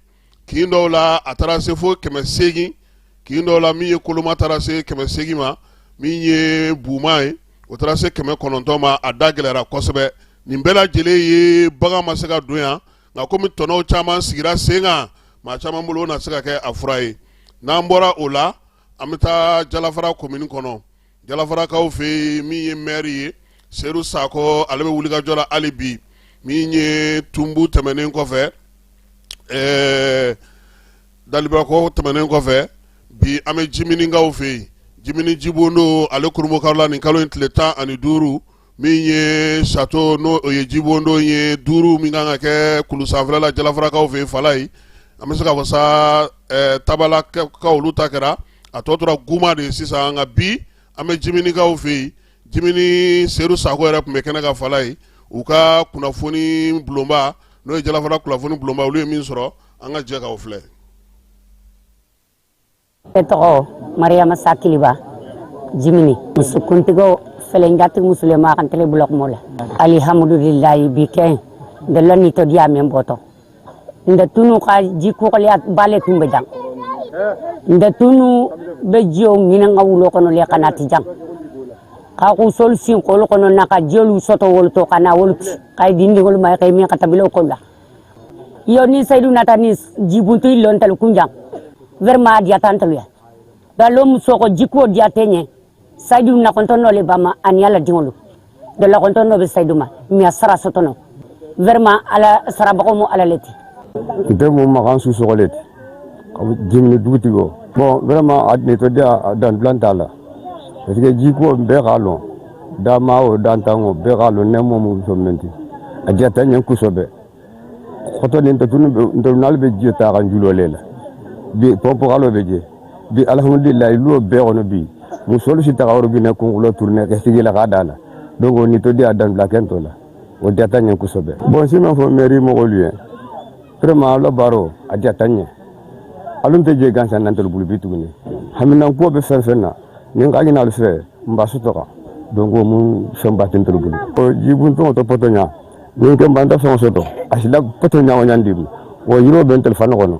kin dɔw la a taara se fo 800, kin dɔw la min ye koloma taara se 800 ma, min ye buma ye o taara se 900 ma. A da gɛlɛyara kosɛbɛ. Nin bɛɛ lajɛlen ye bagan ma se ka don yan, nka komi tɔnɔw caman sigira sen kan maa caman bolo, o na se ka kɛ a fura ye. N'an bɔra o la, an bɛ taa Jalafara komini kɔnɔ. Jalafarakaw fɛ yen, min ye mɛri ye, Sedu Sakɔ, ale bɛ wulikajɔ la hali bi. Min ye Tunbu tɛmɛnen kɔfɛ, Dalibakɔ tɛmɛnen kɔfɛ, bi an bɛ Jiminikaw fɛ yen. Jimini jibondo ale kurunbonkarila nin kalo in tile 15. Min ye château n'o o ye jibondo ye duuru min kan ka kɛ kulu sanfɛla la Jalafarakaw fɛ yen fala ye, an bɛ se k'a fɔ sa Tabalakaw olu ta kɛra, a tɔ tora Guma de ye sisan. Nka bi an bɛ Jiminikaw fɛ yen. Jimini Sedu Sakɔ yɛrɛ tun bɛ kɛnɛ kan fala ye. U ka kunnafoni bulonba, n'o ye Jalafara kunnafoni bulonba, olu ye min sɔrɔ, an ka jɛ k'o filɛ. Ne tɔgɔ Mariyama Sakiliba Jimini, musokuntigiw fɛlɛ jatigi musulema kan tele bulɔkumo la. Alihamudulilayi, bi kɛ ndela nitɔdiya min bɔtɔ nde tunu ka ji kɔgɔliya bale tun bɛ jan nde tunu bɛ jiyo ɲinin ka wulo kɔnɔ le ka na ti jan ka ku sol sin kolo kɔnɔ na ka jiyolu sɔtɔ wolu to ka na wolu ka dindigolu ma ka min ka tabilo ko la. Yo ni Seydou nata ni jibuntu lon tal kunjang vraiment diyata ntalu ya dalo muso ko jiko diyate nye Seydou na kontono le bama ani ala dingolu de la kontono be Seydou ma mi sara sotono vraiment ala sarabago mo ala leti. Nte mu Makan Sisoko le ti Jimini dugutigi o. Bon, vraiment a nisɔndiya dan dilan t'a la, parce que jiko bɛɛ k'a lɔn, dama o dantan o bɛɛ k'a lɔn nɛmɔ mu sɔn ti a diyata ɲɛ kosɛbɛ. Kɔtɔ ni ntɔtunali bɛ ji ta ka julo le la bi pɔnpɔ kalo bɛ je bi. Alhamdulilayi, luwo bɛɛ kɔnɔ bi musolu si taga robinet kunkulo tourner ka sigi la k'a da la. Donc o nisɔndiya dan bila kɛntɔ la, o diyata ɲɛ kosɛbɛ. Bon, si ma fɔ mairie mɔgɔlu ye, vraiment ala baro a diyata ɲɛ. Alu tɛ je gansan nantolu bulu bi tuguni haminanko bɛ fɛn fɛn na ni n ka ɲini alu fɛ n ba sotɔ kan. Donc o mu fɛn ba tɛ ntolu bulu o jibuntɔŋo to poto ɲa ni ke mbanta fɛŋo soto a sila poto ɲaŋo ɲandimu o yiro bɛ ntelu fana kɔnɔ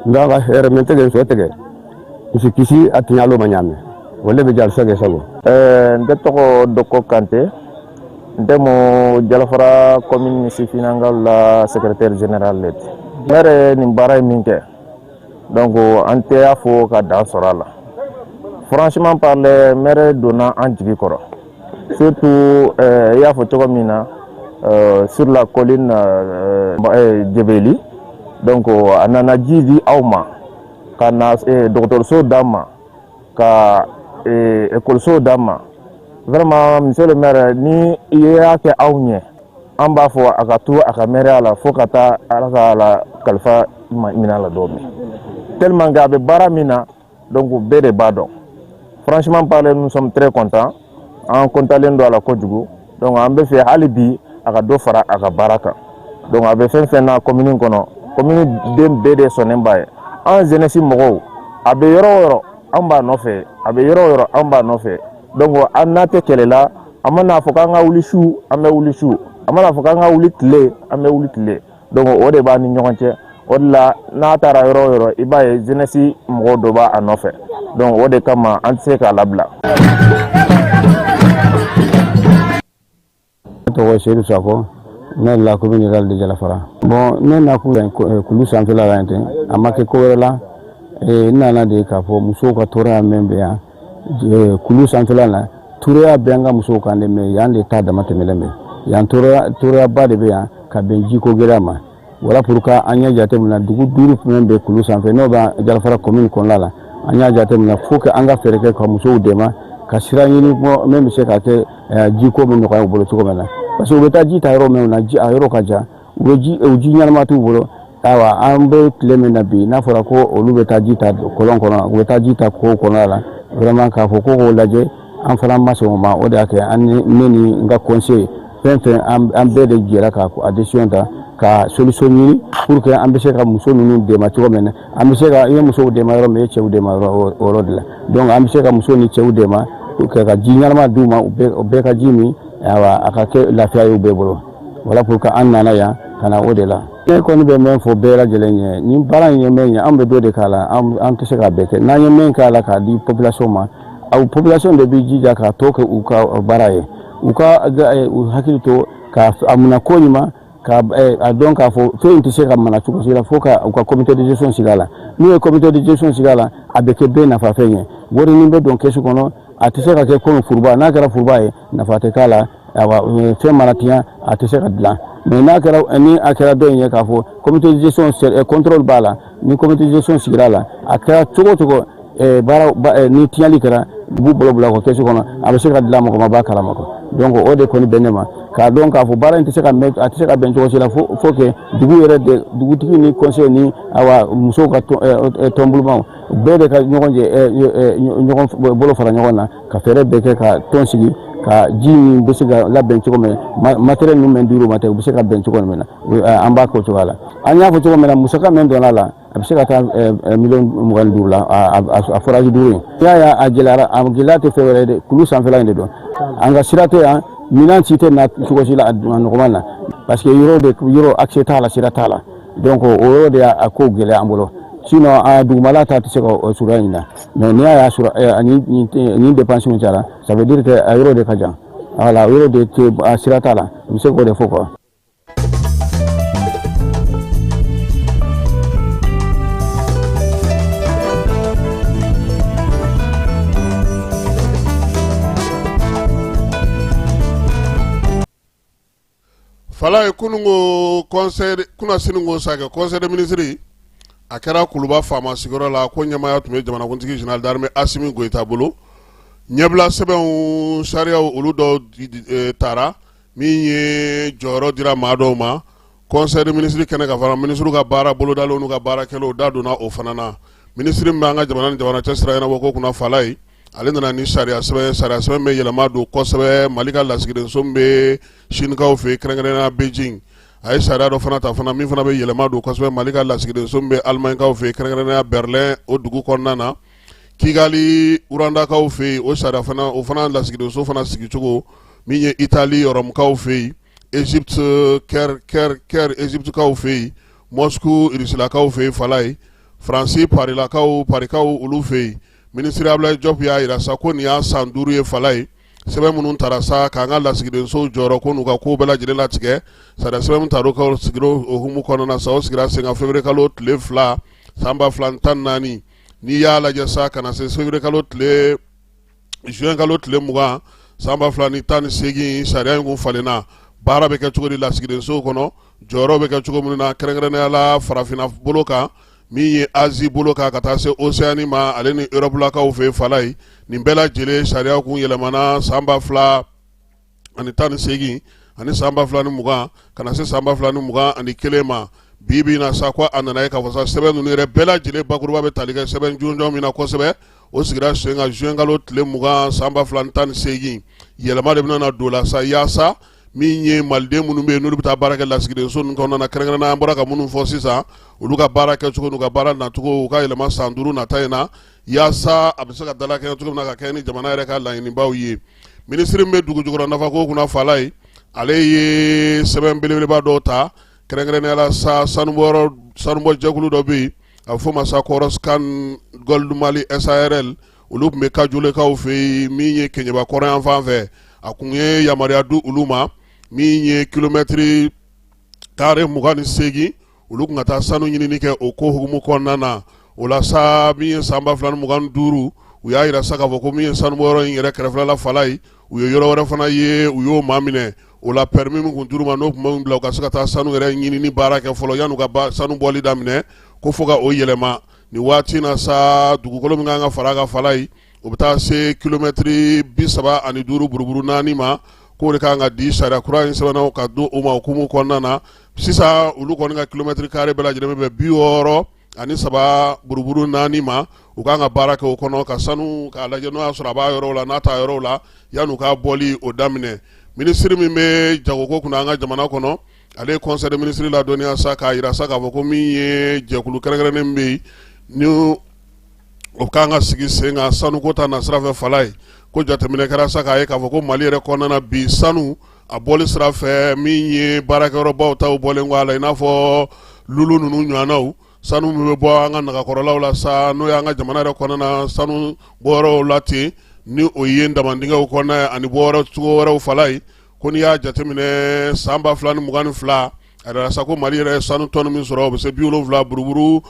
n b'a ka hɛrɛ min tɛgɛ n so tɛgɛ n si kisi a tiɲalo ma ɲaamɛ o le bɛ jali sage sago. Nte tɔgɔ Dɔkɔ Kante, nte mo Jalafara commune sifinnakaw la secrétaire général le ti. Maire nin baara ye min kɛ, donc an tɛ y'a fɔ ka dan sɔrɔ a la. Franchement parler, maire donna an jigi kɔrɔ, surtout i y'a fɔ cogo min na, sur la colline Djebeli. Donc a nana ji di aw ma, ka na dɔgɔtɔrɔso d'an ma, ka ekɔliso d'an ma. Vraiment, monsieur le maire, ni i y'a kɛ aw ɲɛ, an b'a fɔ a ka to a ka maire la fo ka taa Ala ka la kalifa minɛ la don min, tellement que a bɛ baara min na. Donc bɛɛ de b'a dɔn. Franchement parler, nous sommes très contents, an contentlen don a la kojugu. Donc an bɛ fɛ hali bi a ka dɔ fara a ka baara kan. Donc a bɛ fɛn fɛn na commune kɔnɔ, commune den bɛɛ de sɔnnen b'a ye. An jeunesse mɔgɔw, a bɛ yɔrɔ o yɔrɔ, an b'a nɔfɛ, a bɛ yɔrɔ o yɔrɔ, an b'a nɔfɛ. Donc an n'a tɛ kɛlɛ la. An mana fɔ k'an ka wuli su, an bɛ wuli su. An mana fɔ k'an ka wuli tile, an bɛ wuli tile. Donc o de b'an ni ɲɔgɔn cɛ. O de la, n'a taara yɔrɔ o yɔrɔ, i b'a ye jeunesse mɔgɔw dɔ b'a a nɔfɛ. Donc o de kama an tɛ se k'a labila. Ne tɔgɔ Seydou Sakɔ, ne la commune rurale de Jalafara. Bon, ne nakun kulu sanfɛla la yan ten, a ma kɛ ko wɛrɛ la. N nana de k'a fɔ musow ka tɔɔrɔya min bɛ yan kulu sanfɛla la. Tɔɔrɔya bɛ an ka musow kan de, mais yan de ta dama tɛmɛlen bɛ yan. Tɔɔrɔyaba de bɛ yan ka bɛn jiko gɛlɛya ma. Voilà pourquoi an y'a jateminɛ, dugu duuru min bɛ kulu sanfɛ, n'o bɛ Jalafara commune kɔnɔna la, an y'a jateminɛ faut que an ka fɛɛrɛ kɛ ka musow dɛmɛ ka sira ɲini min bɛ se ka kɛ jiko bɛ nɔgɔya u bolo cogo min na, parce que u bɛ taa ji ta yɔrɔ min na, ji a yɔrɔ ka jan, u bɛ ji, o ji ɲɛnama t'u bolo. Ayiwa, an bɛ tile min na bi, n'a fɔra ko olu bɛ taa ji ta kɔlɔn kɔnɔ, u bɛ taa ji ta kow kɔnɔna la, vraiment k'a fɔ ko k'o lajɛ, an fana ma sɔn o ma. O de y'a kɛ an ni ne ni n ka conseil fɛn fɛn, an bɛɛ de jɛra ka a décision ta ka solution ɲini pour que an bɛ se ka muso ninnu dɛmɛ cogo min na. An bɛ se ka, i ye musow dɛmɛ yɔrɔ min, i ye cɛw dɛmɛ o yɔrɔ de la. Donc an bɛ se ka muso ni cɛw dɛmɛ pour que ka ji ɲɛnama d'u ma, u bɛɛ ka ji min, ayiwa, a ka kɛ lafiya ye u bɛɛ bolo. Voilà pourquoi an nana yan ka na o de la. Ne kɔni bɛ min fɔ bɛɛ lajɛlen ye, nin baara in ye min ye, an bɛ dɔ de k'a la, an tɛ se k'a bɛɛ kɛ. N'an ye min k'a la k'a di population ma, aw population de bɛ jija k'a tɔ kɛ u ka baara ye. U ka u hakili to ka a minɛ ko ɲuman, ka a dɔn k'a fɔ fɛn in tɛ se ka mana cogo si la fo ka u ka comité de gestion sigi a la. N'u ye comité de gestion sigi a la, a bɛ kɛ bɛɛ nafa fɛn ye. Wari min bɛ don kɛsu kɔnɔ, a tɛ se ka kɛ komi furuba. N'a kɛra furuba ye, nafa tɛ k'a la. Awa, fɛn mana tiɲɛ, a tɛ se ka dilan. Mais n'a kɛra, ni a kɛra dɔ in ye k'a fɔ comité de gestion contrôle b'a la, ni comité de gestion sigira a la, a kɛra cogo o cogo, baara ni tiɲɛli kɛra, u b'u bolo bila o kɛsu kɔnɔ, a bɛ se ka dilan, mɔgɔ ma b'a kalama quoi. Donc o de kɔni bɛ ne ma k'a dɔn k'a fɔ baara in tɛ se ka mɛn, a tɛ se ka bɛn cogo si la fo que dugu yɛrɛ de, dugutigi ni conseil ni awa musow ka tɔnbulumaw bɛɛ de ka ɲɔgɔn jɛ, ɲɔgɔn bolo fara ɲɔgɔn na ka fɛɛrɛ bɛɛ kɛ ka tɔn sigi ka ji min bɛ se ka labɛn cogo min, matériel ninnu min dir'u ma ten, u bɛ se ka bɛn cogo min na, an b'a k'o cogoya la. An y'a fɔ cogo min na, musaka min donna la, a bɛ se ka taa miliyɔn 25 la, a forage duuru in. N'i y'a ye a gɛlɛyara, a gɛlɛya tɛ fɛn wɛrɛ ye dɛ, kulu sanfɛla in de don. An ka sira tɛ yan, minɛn si tɛ na cogo si la a nɔgɔman na, parce que yɔrɔ de yɔrɔ accès t'a la, sira t'a la. Donc o yɔrɔ de y'a ko gɛlɛya an bolo. Sinon a dugumala ta tɛ se ka surunya nin na. Mais n'i y'a sɔrɔ nin dépense min cayara, ça veut dire que a yɔrɔ de ka jan, voilà, yɔrɔ de tɛ, a sira t'a la. N bɛ se k'o de fɔ quoi. Fala ye kununko conseil kunasini ko sa kɛ conseil des ministres, a kɛra Kuluba faama sigiyɔrɔ la. Ko ɲɛmaaya tun bɛ jamanakuntigi général d'armée Asimi Goyita bolo. Ɲɛbila sɛbɛnw, sariyaw, olu dɔw taara min ye jɔyɔrɔ dira maa dɔw ma conseil des ministres kɛnɛ kan fana. Minisiriw ka baara bolodalen n'u ka baara kɛlenw da donna o fana na. Minisiri min bɛ an ka jamana ni jamana cɛ sira ɲɛnabɔ ko kunna, Fala ye, ale nana ni sariya sɛbɛn, sariya sɛbɛn bɛ yɛlɛma don kosɛbɛ Mali ka lasigidenso min bɛ Sinikaw fɛ, kɛrɛnkɛrɛnnenya Beijing. A ye sariya dɔ fana ta fana min fana bɛ yɛlɛma don kosɛbɛ Mali ka lasigidenso min bɛ Alimaɲikaw fɛ, kɛrɛnkɛrɛnnenya Berlin, o dugu kɔnɔna na. Kigali, Rwandakaw fɛ yen, o sariya fana, o fana lasigidenso fana sigicogo min ye Itali, Rɔmukaw fɛ yen, Egypte, Caire, Caire, Caire, Egyptekaw fɛ yen, Moscou, Rusilakaw fɛ yen, Fala ye, Faransi, Parilakaw, Parikaw, olu fɛ yen. Minisiri Abulayi Jɔpu y'a jira sa ko nin y'a san 5 ye, Fala ye, sɛbɛn minnu tara sa k'an ka lasigidensow jɔyɔrɔ ko n'u ka ko bɛɛ lajɛlen latigɛ. Sariya sɛbɛn min tara o sigira o hukumu kɔnɔna sa, o sigira sen kan février kalo tile 2 san 2014. N'i y'a lajɛ sa ka na se février kalo tile, juin kalo tile 20 san 2018, sariya in kun falenna. Baara bɛ kɛ cogo di lasigidensow kɔnɔ? jɔyɔrɔ bɛ kɛ cogo min na kɛrɛnkɛrɛnnenya la farafinna bolo kan, min ye Asie bolo kan ka taa se Océanie ma, ale ni Europe-lakaw fɛ Falaye. Nin bɛɛ lajɛlen sariya kun yɛlɛmana san 2018 ani san 2020 ka na se san 2021 ma. Bi bi na sa, ko a nana ye k'a fɔ sa, sɛbɛn ninnu yɛrɛ bɛɛ lajɛlen bakuruba bɛ tali kɛ sɛbɛn jɔnjɔn min na kosɛbɛ, o sigira sen kan juin kalo tile 20 san 2018. Yɛlɛma de bɛna don la sa, yaasa min ye maliden minnu bɛ yen, n'olu bɛ taa baara kɛ lasigidenso ninnu kɔnɔna na, kɛrɛnkɛrɛnnenya an bɔra ka minnu fɔ sisan, olu ka baara kɛcogo n'u ka baara nacogo, u ka yɛlɛma san 5 nata in na, yaasa a bɛ se ka dalakɛɲɛ cogo min na ka kɛ ni jamana yɛrɛ ka laɲinibaw ye. Minisiri min bɛ dugu jukɔrɔ nafako kunna Falaye, ale ye sɛbɛn belebeleba dɔw ta, kɛrɛnkɛrɛnnenya la sa, sanubɔ jɛkulu dɔ bɛ yen, a bɛ f'o ma sa Coroscan Gold Mali SARL. Olu tun bɛ Kajolekaw fɛ yen, min ye Keɲeba kɔrɔn yan fan fɛ. A kun ye yamaruya di olu ma, min ye kilomɛtiri kare 28, olu tun ka taa sanu ɲinini kɛ o ko hukumu kɔnɔna na. O la sa, min ye san 2025, u y'a jira sa k'a fɔ ko min ye sanubɔyɔrɔ in yɛrɛ kɛrɛfɛla la Falaye, u ye yɔrɔ wɛrɛ fana ye, u y'o maa minɛ. O la, permis min kun dir'u ma, n'o tun bɛ bila u ka se ka taa sanu yɛrɛ ɲinini baara kɛ fɔlɔ yan'u ka sanu bɔli daminɛ, ko fo ka o yɛlɛma. Nin waati na sa, dugukolo min kan ka fara a kan Falaye, o bɛ taa se kilomɛtiri 35 buruburu 4 ma, k'o de kan ka di sariya kura in sɛbɛnna ka di o ma hukumu kɔnɔna na. Sisan, olu kɔni ka kilomɛtiri kare bɛɛ lajɛlen bɛ bɛn 63 buruburu 4 ma. U kan ka baara kɛ o kɔnɔ ka sanu k'a lajɛ n'o y'a sɔrɔ a b'a yɔrɔw la, n'a t'a yɔrɔw la, yan'u ka bɔli o daminɛ. Minisiri min bɛ jagoko kunna an ka jamana kɔnɔ, ale ye conseil des ministres ladɔnniya sa, k'a jira sa k'a fɔ ko min ye jɛkulu kɛrɛnkɛrɛnnen bɛ yen, ni o kan ka sigi sen kan sanuko ta nasira fɛ Falaye, ko jateminɛ kɛra sa k'a ye k'a fɔ ko Mali yɛrɛ kɔnɔna na bi, sanu a bɔli sira fɛ, min ye baarakɛyɔrɔbaw taw bɔlen kɔ a la, i n'a fɔ lulu ninnu ɲɔgɔnnaw, sanu min bɛ bɔ an ka nagakɔrɔlaw la sa, n'o y'an ka jamana yɛrɛ kɔnɔna na sanu bɔyɔrɔw la ten, ni o ye damandingɛw kɔnɔna ye ani bɔyɔrɔ cogo wɛrɛw Falaye, ko n'i y'a jateminɛ san 2022, a yɛrɛ sa ko Mali yɛrɛ ye sanu tɔni min sɔrɔ, o bɛ se 70 buruburu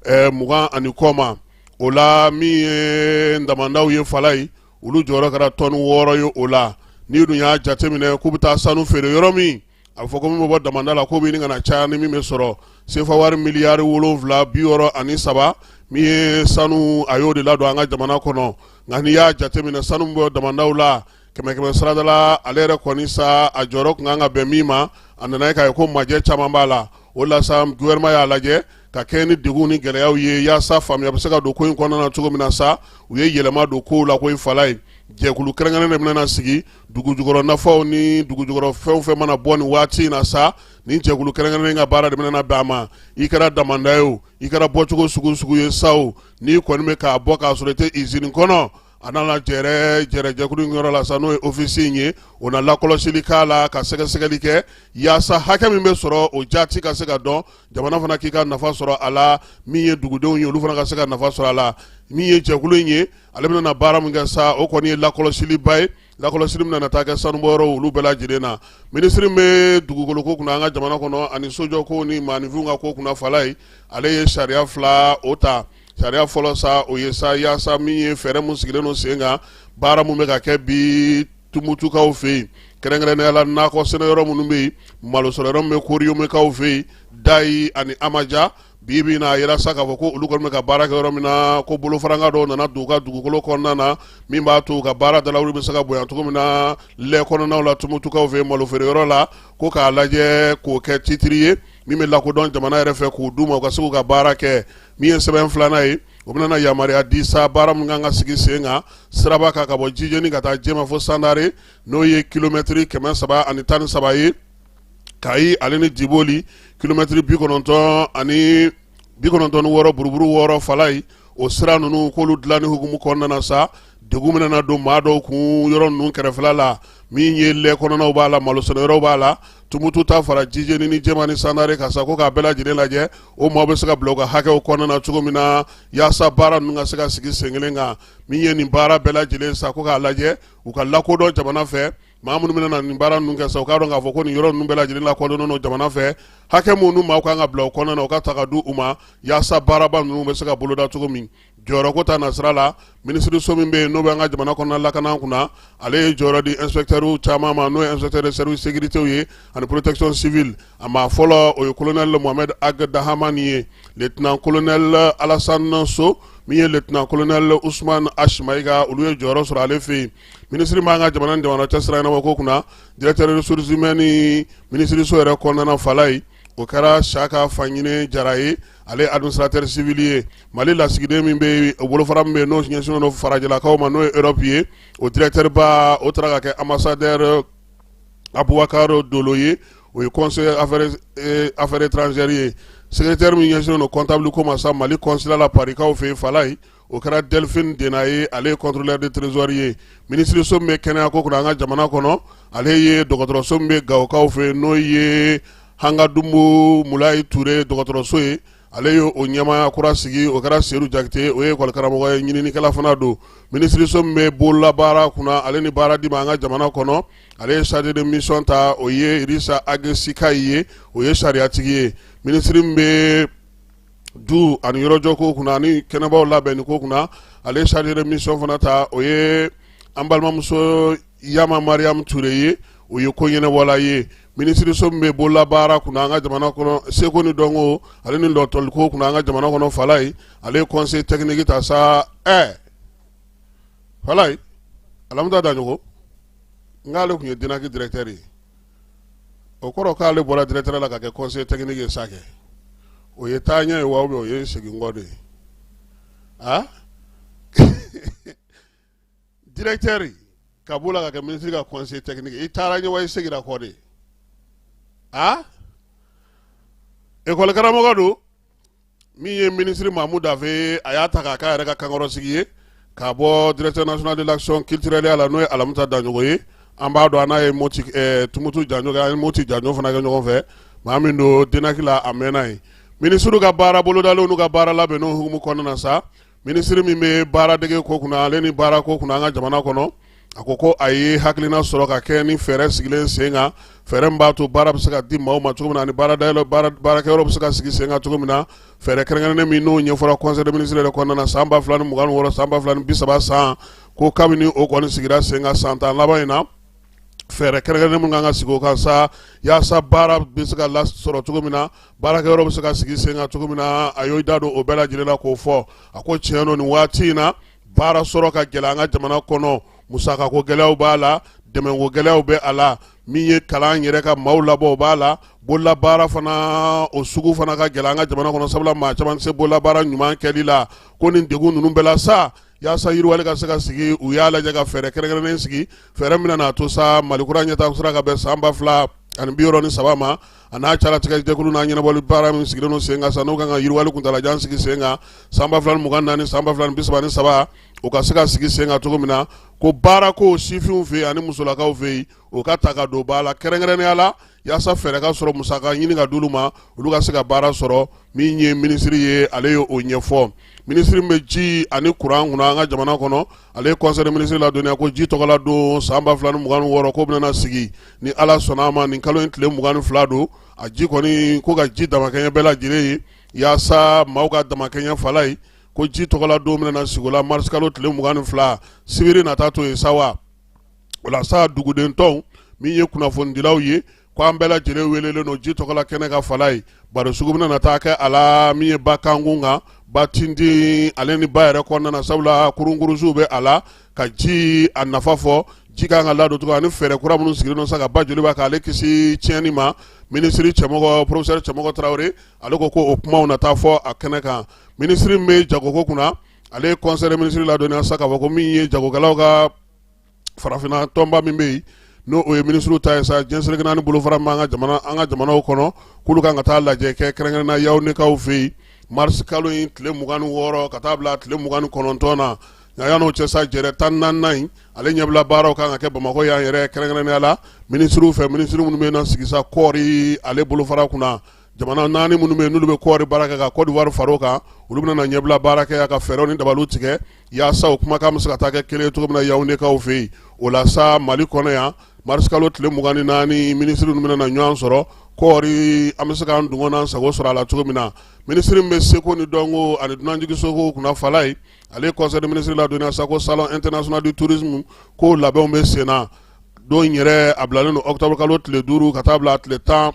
20 ani kɔ ma. O la, min ye damandaw ye Falaye, olu jɔyɔrɔ kɛra tɔni 6 ye. O la, n'i dun y'a jateminɛ k'u bɛ taa sanu feere yɔrɔ min, a bɛ fɔ ko min bɛ bɔ damanda la, k'o bɛ ɲini ka na caya ni min bɛ sɔrɔ sefa wari miliyari 7 63 min ye sanu, a y'o de ladon an ka jamana kɔnɔ. Nka n'i y'a jateminɛ, sanu bɔ damandaw la, kɛmɛ kɛmɛ sarada la, ale yɛrɛ kɔni sa, a jɔyɔrɔ tun kan ka bɛn min ma, a nana ye k'a ye ko majɛ caman b'a la. O la sa, gouvernement y'a lajɛ ka kɛ ni degun ni gɛlɛyaw ye, yaasa faamuya bɛ se ka don ko in kɔnɔna na cogo min na sa, u ye yɛlɛma don kow la. Ko in Falaye, jɛkulu kɛrɛnkɛrɛnnen de bɛna sigi dugu jukɔrɔ nafaw ni dugu jukɔrɔ fɛn o fɛn mana bɔ nin waati in na sa, nin jɛkulu kɛrɛnkɛrɛnnen ka baara de bɛna bɛn a ma. I kɛra damanda ye o, i kɛra bɔcogo sugu sugu ye sa o, n'i kɔni bɛ k'a bɔ k'a sɔrɔ i tɛ usine kɔnɔ, a nana jɛrɛ jɛrɛjɛkulu in yɔrɔ la sa, n'o ye office in ye, o na lakɔlɔsili k'a la ka sɛgɛsɛgɛli kɛ, yaasa hakɛ min bɛ sɔrɔ, o jaati ka se ka dɔn, jamana fana k'i ka nafa sɔrɔ a la, min ye dugudenw ye, olu fana ka se ka nafa sɔrɔ a la. Min ye jɛkulu in ye, ale bɛna na baara min kɛ sa, o kɔni ye lakɔlɔsiliba ye, lakɔlɔsili min nana taa kɛ sanubɔyɔrɔw olu bɛɛ lajɛlen na. Minisiri min bɛ dugukoloko kunna an ka jamana kɔnɔ ani sojɔko ni maaninfinw ka ko kunna Falaye, ale ye sariya 2 o ta. Sariya fɔlɔ sa, o ye sa yaasa min ye fɛɛrɛ min sigilen don sen kan, baara min bɛ ka kɛ bi Tumutukaw fɛ yen, kɛrɛnkɛrɛnnenya la nakɔ sɛnɛyɔrɔ minnu bɛ yen, malo sɔrɔ yɔrɔ min bɛ Koriyomekaw fɛ yen, Dayi ani Amaja. Bi bi na, a yira sa k'a fɔ ko olu kɔni bɛ ka baara kɛ yɔrɔ min na, ko bolofaranka dɔw nana don u ka dugukolo kɔnɔna na, min b'a to u ka baara dalawuli bɛ se ka bonya cogo min na lɛ kɔnɔnaw la Tumutukaw fɛ yen, malo feere yɔrɔ la, ko k'a lajɛ k'o kɛ titiri ye min bɛ lakodɔn jamana yɛrɛ fɛ, k'u d'u ma u ka se k'u ka baara kɛ. Min ye sɛbɛn filanan ye, o bɛna yamaruya di sa, baara min kan ka sigi sen kan siraba kan ka bɔ Jijeni ka taa Jema fo Sandare, n'o ye kilomɛtiri 313 ye, Kayi ale ni Diboli, kilomɛtiri 96 buruburu 6 Falaye, o sira ninnu k'olu dilanni hukumu kɔnɔna na sa, degun bɛna don maa dɔw kun yɔrɔ ninnu kɛrɛfɛla la, min ye lɛ kɔnɔnaw b'a la, malo sɛnɛyɔrɔw b'a la, Tumutu ta fara Jijeni ni Jema ni Sandare kan sa, ko k'a bɛɛ lajɛlen lajɛ, o maaw bɛ se ka bila u ka hakɛw kɔnɔna na cogo min na, yaasa baara ninnu ka se ka sigi sen kelen kan. Min ye nin baara bɛɛ lajɛlen sa, ko k'a lajɛ u ka lakodɔn jamana fɛ. Maa minnu bɛna na nin baara ninnu kɛ sa, u k'a dɔn k'a fɔ ko nin yɔrɔ ninnu bɛɛ lajɛlen lakodɔnnen don jamana fɛ. Hakɛ minnu maaw kan ka bila o kɔnɔna na, u ka ta ka di u ma yaasa baaraba ninnu bɛ se ka boloda cogo min. Jɔyɔrɔko ta nasira la, minisiriso min bɛ yen n'o bɛ an ka jamana kɔnɔna lakana kunna, ale ye jɔyɔrɔ di inspecteurs caman ma, n'o ye inspecteur de service sécurité ye ani protection civile. A maa fɔlɔ, o ye colonel Mohamed Ag Dahamani ye, lieutenant colonel Alassane So, min ye lieutenant colonel Ousmane H Maïga, olu ye jɔyɔrɔ sɔrɔ ale fɛ yen. Minisiri b'an ka jamana ni jamana cɛ sira ɲɛnabɔ ko kunna, directeur ressources humaines minisiriso yɛrɛ kɔnɔna fala ye, o kɛra Saka Faɲine Jara ye, ale administrateur civil ye. Mali lasigiden min bɛ yen, bolofara min bɛ yen n'o ɲɛsinnen don farajɛlakaw ma, n'o ye Europe ye, o directeur ba, o taara ka kɛ ambassadeur Abubakar Dolo ye, o ye conseiller affaires étrangères ye. Secrétaire min ɲɛsinnen don comptable ko ma sa Mali consulat la Parikaw fɛ yen fala ye, o kɛra Delphine Dena ye, ale ye contrôleur de trésor ye. Minisiriso min bɛ kɛnɛya ko kunna an ka jamana kɔnɔ, ale ye dɔgɔtɔrɔso min bɛ Gawokaw fɛ yen, n'o ye Hangadunbu Mulayi Ture dɔgɔtɔrɔso ye, ale ye o ɲɛmaaya kura sigi, o kɛra Sedu Jakite, o ye école karamɔgɔ ye, ɲininikɛla fana don. Minisiriso min bɛ bololabaara kunna, ale ni baara di ma an ka jamana kɔnɔ, ale ye chargé de mission ta, o ye Risa Ag Sikayi ye, o ye sariyatigi ye. Minisiri min bɛ du ani yɔrɔjɔ ko kunna ani kɛnɛbaw labɛnni ko kunna, ale ye chargé de mission fana ta, o ye an balimamuso Yama Mariam Ture ye, o ye ko ɲɛnabɔla ye. Minisiriso min bɛ bololabaara kunna an ka jamana kɔnɔ, seko ni dɔnko ale ni lɔtɔliko kunna an ka jamana kɔnɔ fala ye, ale ye conseil technique ta sa. Fala ye, Alamuta Daɲɔgɔ, n k'ale tun ye DENAC directeur ye, o kɔrɔ k'ale bɔra directeur la ka kɛ conseil technique ye sa kɛ, o ye taaɲɛ ye wa ou bien o ye segin kɔ de ye? A directeur ka b'o la ka kɛ ministre ka conseil technique, i taara ɲɛ wa i seginna kɔ de? A école karamɔgɔ don. Min ye minisiri Mamu Dafe ye, a y'a ta k'a k'a yɛrɛ ka kankɔrɔsigi ye k'a bɔ directeur national de l'action culturelle la, n'o ye Alamuta Daɲɔgɔ ye. An b'a dɔn, an n'a ye Moti Tumutu Janjo kɛ, an ye Moti Janjo fana kɛ ɲɔgɔn fɛ. Maa min don DENAC la, a mɛnna yen. Minisiriw ka baara bolodalenw n'u ka baara labɛnnenw hukumu kɔnɔna na sa, minisiri min bɛ baaradege ko kunna, ale ni baara ko kunna an ka jamana kɔnɔ, a ko ko a ye hakilina sɔrɔ ka kɛ ni fɛɛrɛ sigilen sen kan, fɛɛrɛ min b'a to baara bɛ se ka di maaw ma cogo min na ani baarakɛyɔrɔ bɛ se ka sigi sen kan cogo min na. Fɛɛrɛ kɛrɛnkɛrɛnnen min n'o ɲɛfɔra conseil des ministres yɛrɛ kɔnɔna na san 2026, san 2030 san, ko kabini o kɔni sigira sen kan san 10 laban in na, fɛɛrɛ kɛrɛnkɛrɛnnen min kan ka sigi o kan sa yaasa baara bɛ se ka lasɔrɔ cogo min na, baarakɛyɔrɔ bɛ se ka sigi sen kan cogo min na, a y'o da don o bɛɛ lajɛlen la k'o fɔ. A ko tiɲɛ don, nin waati in na, baara sɔrɔ ka gɛlɛn an ka jamana kɔnɔ, musakako gɛlɛyaw b'a la, dɛmɛko gɛlɛyaw bɛ a la, min ye kalan yɛrɛ ka maaw labɔ o b'a la, bololabaara fana o sugu fana ka gɛlɛn an ka jamana kɔnɔ, sabula maa caman tɛ se bololabaara ɲuman kɛli la. Ko nin degun ninnu bɛɛ la sa, yaasa yiriwali ka se ka sigi, u y'a lajɛ ka fɛɛrɛ kɛrɛnkɛrɛnnen sigi, fɛɛrɛ min n'a to sa Mali kura ɲɛtaa sira ka bɛn san 2063 ma, a n'a calatigɛjɛkulu n'a ɲɛnabɔli baara min sigilen don sen kan sa, n'o kan ka yiriwali kuntalajan sigi sen kan san 2024, san 2033, o ka se ka sigi sen kan cogo min na. Ko baarako sifinw fɛ yen ani musolakaw fɛ yen, o ka ta ka don ba la kɛrɛnkɛrɛnnenya la, yaasa fɛɛrɛ ka sɔrɔ, musaka ɲini ka d'olu ma, olu ka se ka baara sɔrɔ. Min ye minisiri ye, ale ye o ɲɛfɔ. Minisiri min bɛ ji ani kuran kunna an ka jamana kɔnɔ, ale ye conseil des ministres ladɔnniya ko ji tɔgɔla don san 2026 ko bɛna sigi ni Ala sɔnna a ma nin kalo in tile 22 don. A ji kɔni ko ka ji damakɛɲɛ bɛɛ lajɛlen ye yaasa maaw ka damakɛɲɛ fala ye, ko ji tɔgɔla don bɛna sigi o la mars kalo tile 22, sibiri nata to ye sa wa. O la sa, duguden tɔnw, min ye kunnafonidilaw ye, ko an bɛɛ lajɛlen welelen don ji tɔgɔla kɛnɛ ka fala ye. Baro sugu bɛna na taa kɛ a la, min ye ba kankun kan, ba tintin ale ni ba yɛrɛ kɔnɔna na, sabula kurunkurusiw bɛ a la ka ji a nafa fɔ, ji kan ka ladon cogo ani fɛɛrɛ kura minnu sigilen don sa ka ba Joliba k'ale kisi tiɲɛni ma. Minisiri Cɛmɔgɔ, professeur Cɛmɔgɔ Tarawele, ale ko ko o kumaw na taa fɔ a kɛnɛ kan. Minisiri min bɛ jagoko kunna, ale ye conseil des ministres ladɔnniya sa k'a fɔ ko min ye jagokɛlaw ka farafinna tɔnba min bɛ yen, n'o o ye minisiriw ta ye sa, diɲɛ seleke naani bolofara min b'an ka jamana an ka jamanaw kɔnɔ, k'olu kan ka taa lajɛ kɛ kɛrɛnkɛrɛnnenya Yawundekaw fɛ yen mars kalo in tile 26 ka taa bila tile 29 na. Nka yan'o cɛ sa, jɛrɛ 14nan in ale ɲɛbila baaraw kan ka kɛ Bamakɔ yan yɛrɛ, kɛrɛnkɛrɛnnenya la minisiriw fɛ, minisiri minnu bɛ na sigi sa kɔɔri ale bolofara kunna, jamana naani minnu bɛ yen n'olu bɛ kɔɔri baara kɛ ka Côte d'Ivoire far'o kan, olu bɛna na ɲɛbila baara kɛ ka fɛɛrɛw ni dabaliw tigɛ yaasa o kumakan bɛ se ka taa kɛ kelen ye cogo min na Yawundekaw fɛ yen. O la sa, Mali kɔnɔ yan, marisikalo tile 24 minisiri ninnu bɛna na ɲɔgɔn sɔrɔ kɔɔri an bɛ se k'an dungɔ n'an sago sɔrɔ a la cogo min na. Minisiri min bɛ seko ni dɔnko ani dunanjiginso kunna Falaye, ale ye conseil des ministres ladɔnniya sa ko salon international du tourisme ko labɛnw bɛ sen na. Don yɛrɛ a bilalen don octobre kalo tile 5 ka taa bila tile 11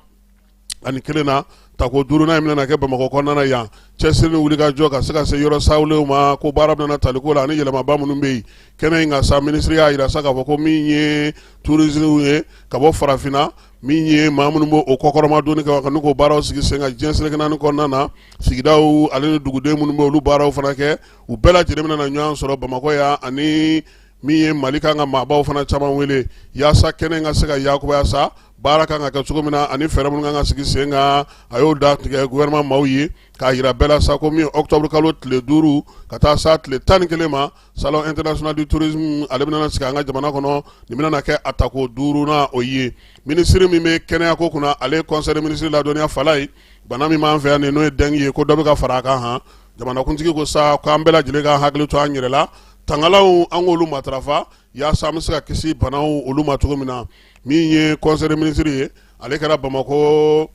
na, tako duurunan in bɛna kɛ Bamakɔ kɔnɔna na yan. Cɛsiri ni wulikajɔ ka se ka se yɔrɔ sawulenw ma ko baara bɛna taliko la ani yɛlɛmaba minnu bɛ yen kɛnɛ in kan sa. Minisiri y'a jira sa k'a fɔ ko min ye tourisme ye ka bɔ farafinna, min ye maa minnu b'o o kɔkɔrɔma donni kɛ ka n'u k'o baaraw sigi sen kan diɲɛ seleke naani kɔnɔna na, sigidaw ale ni duguden minnu bɛ olu baaraw fana kɛ, u bɛɛ lajɛlen bɛna na ɲɔgɔn sɔrɔ Bamakɔ yan, ani min ye Mali kan ka maabaw fana caman wele yaasa kɛnɛ in ka se ka yakubaya sa, baara kan ka kɛ cogo min na ani fɛɛrɛ minnu kan ka sigi sen kan. A y'o datigɛ gouvernement maaw ye k'a jira bɛɛ la sa ko min ye octobre kalo tile 5 ka taa sa tile 11 ma, salon international du tourisme ale bɛna sigi an ka jamana kɔnɔ. Nin bɛna kɛ a tako duurunan o ye. Minisiri min bɛ kɛnɛyako kunna, ale ye conseil des ministres ladɔnniya Falaye, bana min b'an fɛ yan n'o ye dengue ye, ko dɔ bɛ ka fara a kan. Han, jamanakuntigi ko sa k'an bɛɛ lajɛlen ka hakili to an yɛrɛ la, tangalanw an k'olu matarafa yaasa an bɛ se ka kisi banaw olu ma cogo min na. Min ye conseil des ministres ye, ale kɛra Bamakɔ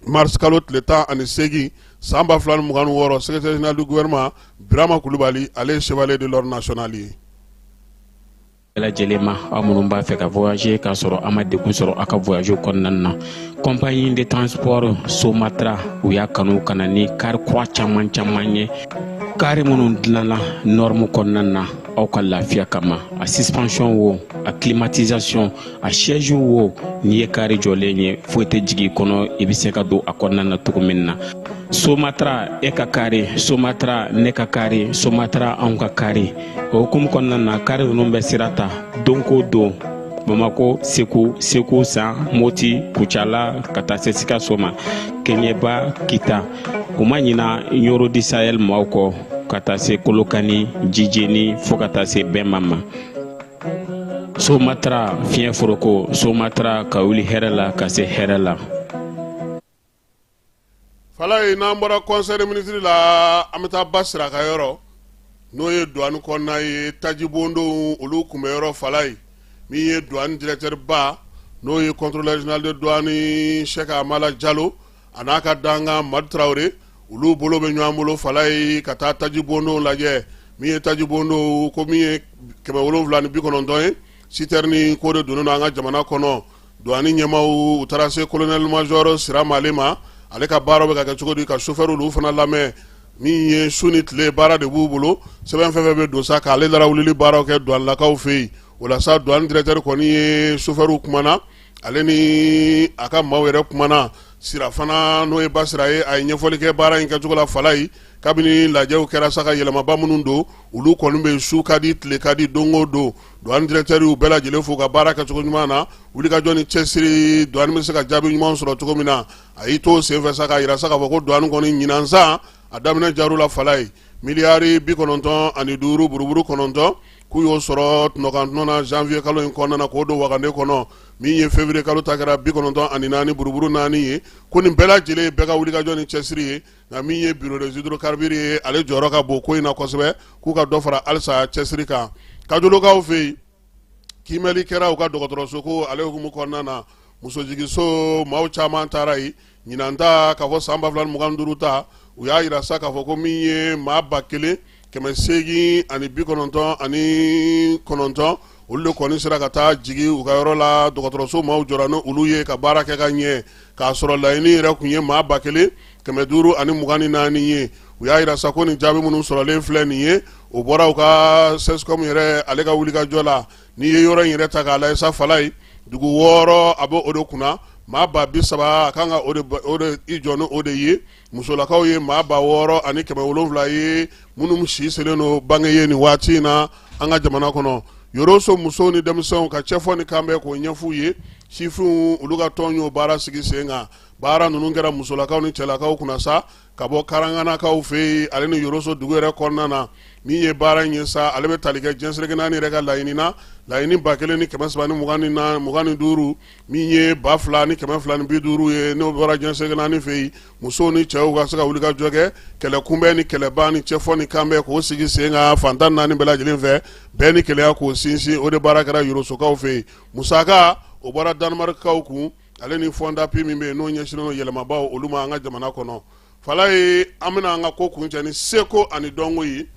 mars kalo tile 18 san 2026. Secrétaire général du gouvernement Birama Kulubali, ale ye chevalier de l'ordre national ye. Bɛɛ lajɛlen ma, aw minnu b'a fɛ ka voyager k'a sɔrɔ a ma degun sɔrɔ a ka voyage kɔnɔna na, compagnie de transport Somatra, u y'a kanu ka na ni kari kura caman caman ye, kari minnu dilanna norme kɔnɔna na aw ka lafiya kama. A suspension wo, a climatisation, a siège wo, n'i ye kari jɔlen ye, foyi tɛ jigin i kɔnɔ, i bɛ se ka don a kɔnɔna na cogo min na. Somatra, e ka kari, Somatra, ne ka kari, Somatra, anw ka kari. O hukumu kɔnɔna na, kari ninnu bɛ sira ta don ko don Bamako, Segu, Segu San, Moti, Kucala, ka taa se Sikaso ma, Keɲeba, Kita. U ma ɲina Ɲoro du Sahel maaw kɔ, ka taa se Kolokani, Jijeni, fo ka taa se Bɛnba ma. Somatra, fiɲɛ foroko, Somatra, ka wuli hɛrɛ la ka se hɛrɛ la. Falaye, n'an bɔra conseil des ministres la, an bɛ taa ba sira ka yɔrɔ, n'o ye douane kɔnɔna ye, tajibondonw olu kunbɛyɔrɔ. Falaye, min ye douane directeur ba, n'o ye contrôleur général de douane Sɛki Amala Jalo, a n'a ka dankan Madu Tarawele, olu bolo bɛ ɲɔgɔn bolo Falaye ka taa tajibondonw lajɛ. Min ye tajibondonw ko min ye 790 ye, citerne ko de donnen don an ka jamana kɔnɔ. Douane ɲɛmaaw, u taara se colonel major Sira Male ma, ale ka baara bɛ ka kɛ cogo di, ka chauffeur olu fana lamɛn. Min ye su ni tile baara de b'u bolo, sɛbɛn fɛn fɛn bɛ don sa k'ale larawulili baaraw kɛ douanelakaw fɛ yen. O la sa, douane directeur kɔni ye chauffeur kumana, ale ni a ka maaw yɛrɛ kumana. Sira fana, n'o ye Basira ye, a ye ɲɛfɔli kɛ baara in kɛcogo la Falaye. Kabini lajɛw kɛra sa ka yɛlɛmaba minnu don, olu kɔni bɛ su ka di, tile ka di, don o don. Douane directeur y'u bɛɛ lajɛlen fo ka baara kɛcogo ɲuman na, wulikajɔ ni cɛsiri, douane bɛ se ka jaabi ɲuman sɔrɔ cogo min na. A y'i to senfɛ sa k'a jira sa k'a fɔ ko douane kɔni ɲinan san a daminɛ jar'u la Falaye, miliyari 95 buruburu 9, k'u y'o sɔrɔ tɔnɔkan na janvier kalo in kɔnɔna na k'o don wagande kɔnɔ. Min ye février kalo ta kɛra 94 buruburu 4 ye. Ko nin bɛɛ lajɛlen bɛɛ ka wulikajɔ ni cɛsiri ye, nka min ye bureau des hydrocarbures ye, ale jɔyɔrɔ ka bon ko in na kosɛbɛ, k'u ka dɔ fara halisa cɛsiri kan. Kajolokaw fɛ yen, kiimɛli kɛra u ka dɔgɔtɔrɔso ko ale hukumu kɔnɔna na, musojiginso maaw caman taara yen ɲinan ta k'a fɔ san 2025 ta. U y'a jira sa k'a fɔ ko min ye maa 1899, olu de kɔni sera ka taa jigin u ka yɔrɔ la. Dɔgɔtɔrɔso maaw jɔra ni olu ye ka baara kɛ ka ɲɛ, k'a sɔrɔ laɲini yɛrɛ tun ye maa 1524 ye. U y'a jira sa ko nin jaabi minnu sɔrɔlen filɛ nin ye, o bɔra u ka CSCOM yɛrɛ ale ka wulikajɔ la. N'i ye yɔrɔ in yɛrɛ ta k'a lajɛ sa Falaye, dugu 6 a bɛ o de kunna, maa 30,000 a kan ka o de i jɔ ni o de ye. Musolakaw ye maa 6700 ye minnu si selen don bange ye nin waati in na an ka jamana kɔnɔ. Yoroso musow ni denmisɛnw ka cɛfɔ ni kanbɛn k'o ɲɛf'u ye, sifinw olu ka tɔn y'o baara sigi sen kan. Baara ninnu kɛra musolakaw ni cɛlakaw kunna sa ka bɔ Karanganakaw fɛ yen, ale ni Yoroso dugu yɛrɛ kɔnɔna na. Min ye baara in ye sa, ale bɛ tali kɛ diɲɛ seleke naani yɛrɛ ka laɲini na, laɲini 1325, min ye 2250 ye, n'o bɔra diɲɛ seleke naani fɛ yen. Musow ni cɛw ka se ka wuli ka jɔ kɛ kɛlɛ kunbɛn ni kɛlɛban ni cɛfɔ ni kanbɛn k'o sigi sen kan fan 14 bɛɛ lajɛlen fɛ, bɛn ni kelenya k'o sinsin. O de baara kɛra Yorosokaw fɛ yen. Musaka o bɔra Danemarkkaw kun, ale ni fonds d'appui min bɛ yen n'o ɲɛsinnen don yɛlɛmabaw olu ma an ka jamana kɔnɔ. Falaye, an bɛna an ka ko kuncɛ ni seko ani dɔnko ye.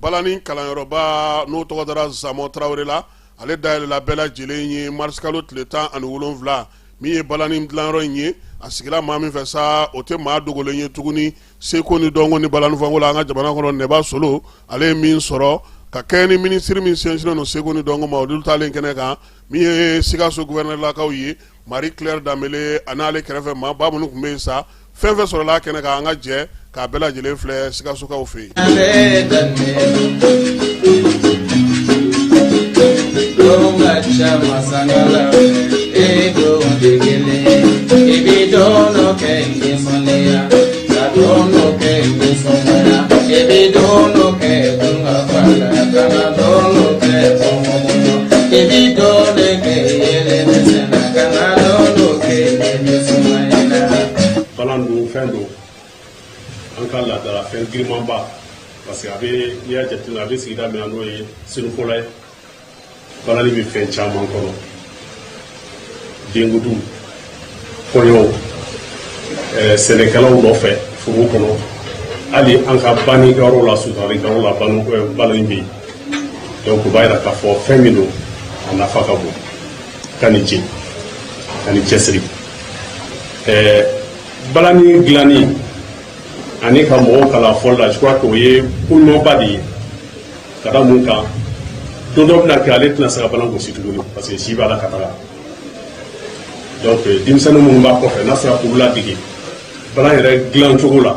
Balani kalanyɔrɔba n'o tɔgɔ dara Zamɔ Tarawele la, ale dayɛlɛla bɛɛ lajɛlen ye marisikalo tile 17. Min ye balani dilanyɔrɔ in ye, a sigila maa min fɛ sa, o tɛ maa dogolen ye tuguni seko ni dɔnko ni balani fɔko la an ka jamana kɔnɔ. Nɛba Solo, ale ye min sɔrɔ ka kɛɲɛ ni minisiri min sinsinnen don seko ni dɔnko ma, olu taalen kɛnɛ kan. Min ye Sikaso guvɛrɛnɛrilakaw ye, Marie Claire Danbele, a n'ale kɛrɛfɛ maaba minnu tun bɛ yen sa, fɛn fɛn sɔrɔla kɛnɛ kan, an ka jɛ k'a bɛɛ lajɛlen filɛ Sikasokaw fɛ yen. Balan dun fɛn don, an ka laadala fɛn girimanba, parce que a bɛ, n'i y'a jateminɛ, a bɛ sigida min na, n'o ye Senufola ye, balani bɛ fɛn caman kɔnɔ: denkundiw, kɔɲɔw, sɛnɛkɛlaw nɔfɛ foro kɔnɔ, hali an ka bannikɛyɔrɔ la, suturalikɛyɔrɔ la, balani bɛ yen. Donc o b'a yira k'a fɔ fɛn min don, a nafa ka bon. Ka ni ce, ka ni cɛsiri. Balani dilanni ani ka mɔgɔw kalan fɔli la, je crois que o ye ko ɲumanba de ye. Ka da mun kan? Don dɔ bɛna kɛ, ale tɛna se ka balan gosi tuguni, parce que si b'a la ka taga. Donc denmisɛnnin minnu b'a kɔfɛ, n'a sera k'olu ladege balan yɛrɛ dilan cogo la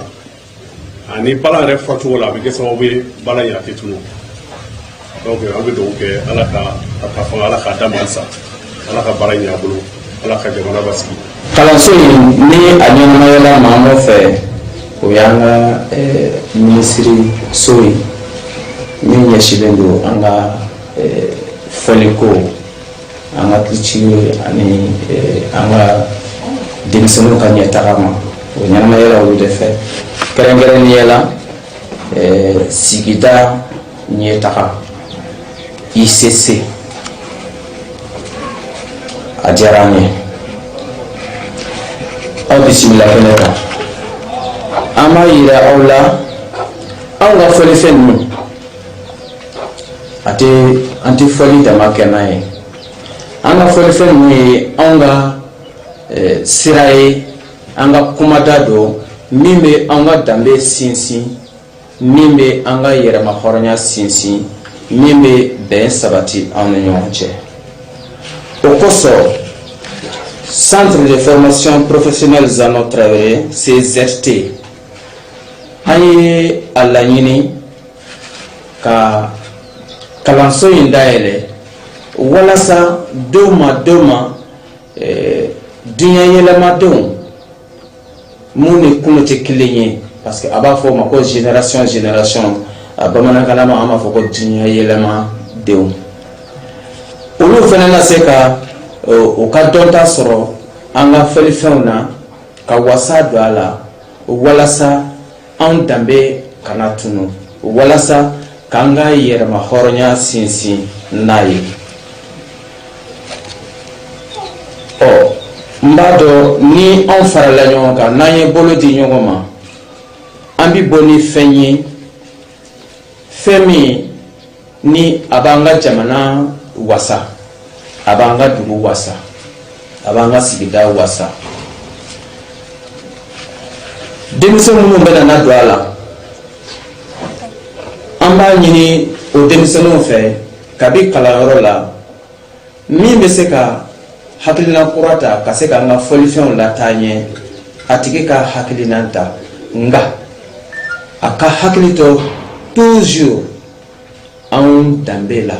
ani balan yɛrɛ fɔcogo la, a bɛ kɛ sababu ye balan in a tɛ tunu. Donc an bɛ dugawu kɛ, Ala ka a ta fanga, Ala k'a d'a ma halisa, Ala ka baara ɲɛ a bolo, Ala ka jamana basigi. Kalanso in ni a ɲɛnamayala maa min fɛ, o y'an ka minisiri so ye min ɲɛsinnen don an ka fɔliko, an ka culture ani an ka denmisɛnninw ka ɲɛtaga ma. O ɲɛnamayala olu de fɛ, kɛrɛnkɛrɛnnenya la sigida ɲɛtaga ICC. A diyara an ye, aw bisimila kɛnɛ kan. An b'a yira aw la, anw ka fɔlifɛn ninnu, a tɛ, an tɛ fɔli dama kɛ n'a ye. An ka fɔlifɛn ninnu ye anw ka sira ye, an ka kumada don min bɛ an ka danbe sinsin, min bɛ an ka yɛrɛma hɔrɔnya sinsin, min bɛ bɛn sabati anw ni ɲɔgɔn cɛ. O kosɔn, Centre de formation professionnelle Zano Traoré, CZT, an ye a laɲini ka kalanso in dayɛlɛ walasa don ma don ma diɲɛ yɛlɛmadenw mun ni kunu tɛ kelen ye, parce que a b'a fɔ o ma ko génération génération, a bamanankan ma, an b'a fɔ ko diɲɛ yɛlɛmadenw, olu fana na se ka u ka dɔnta sɔrɔ an ka fɔlifɛnw na, ka wasa don a la, walasa anw danbe kana tunu, walasa k'an ka yɛrɛma hɔrɔnya sinsin n'a ye. Ɔ, n b'a dɔn ni anw farala ɲɔgɔn kan, n'an ye bolo di ɲɔgɔn ma, an bi bɔ ni fɛn ye, fɛn min ni a b'an ka jamana wasa, a b'an ka dugu wasa, a b'an ka sigida wasa. Denmisɛn minnu bɛna na don a la, an b'a ɲini o denmisɛnninw fɛ kabi kalanyɔrɔ la, min bɛ se ka hakilina kura ta ka se k'an ka fɔlifɛnw lataa ɲɛ, a tigi ka hakilina ta, nka a ka hakili to toujours anw danbe la,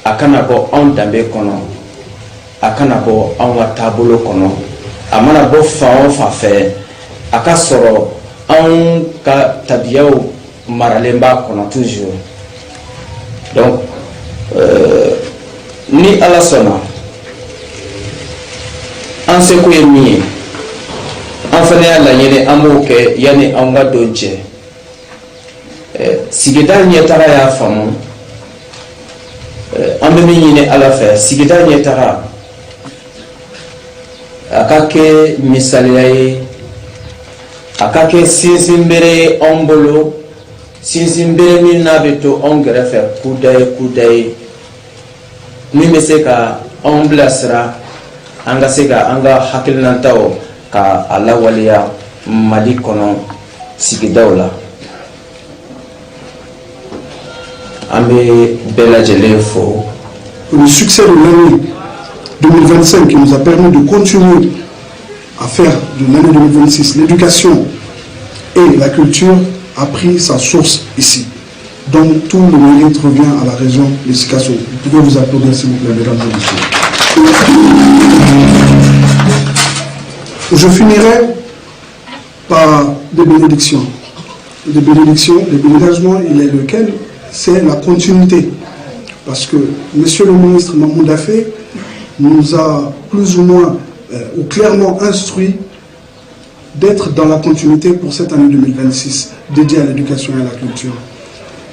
a kana bɔ anw danbe kɔnɔ, a kana bɔ anw ka taabolo kɔnɔ. A mana bɔ fan o fan fɛ, a ka sɔrɔ anw ka tabiyaw maralen b'a kɔnɔ toujours. Donc ni Ala sɔnna, an seko ye min ye, an fana y'a laɲini an b'o kɛ yanni an ka don cɛ. Sigida ɲɛtaga y'a faamu, an bɛ min ɲini Ala fɛ, sigida ɲɛtaga a ka kɛ misaliya ye, a ka kɛ sinsinbere ye anw bolo, sinsinbere min n'a bɛ to anw kɛrɛfɛ kudayi kudayi, min bɛ se ka anw bilasira an ka se ka an ka hakilinataw ka a lawaleya Mali kɔnɔ sigidaw la. An bɛ bɛɛ lajɛlen fo. Le succès de l'année 2025 qui nous a permis de continuer à faire de l'année 2026 l'éducation et la culture a pris sa source ici. Donc tout le mérite revient à la région de Sikasso. Vous pouvez vous applaudir, s'il vous plaît, mesdames et messieurs. Je finirai par des bénédictions. Des bénédictions, des bénédictions, il est lequel? C'est la continuité. Parce que monsieur le ministre Mahmoud Daffé nous a plus ou moins, ou clairement instruit d'être dans la continuité pour cette année 2026 dédiée à l'éducation et à la culture.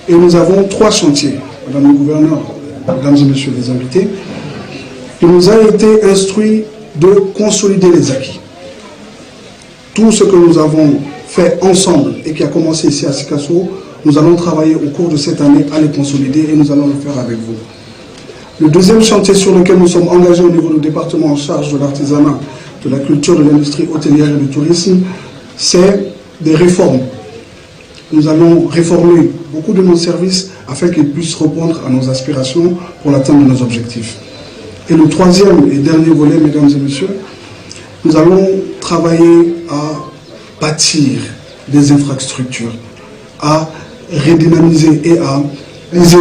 Et nous avons trois chantiers, Madame le gouverneur, Mesdames et Messieurs les invités. Il nous a été instruit de consolider les acquis. Tout ce que nous avons fait ensemble et qui a commencé ici à Sikasso, nous allons travailler au cours de cette année à les consolider et nous allons le faire avec vous. Le deuxième chantier sur lequel nous sommes engagés au niveau du département en charge de l'artisanat, de la culture, de l'industrie hôtelière et du tourisme, c'est des réformes. Nous allons réformer beaucoup de nos services afin qu'ils puissent répondre à nos aspirations pour l'atteinte de nos objectifs. Et le troisième et dernier volet, mesdames et messieurs, nous allons travailler à bâtir des infrastructures, à redynamiser et à réaliser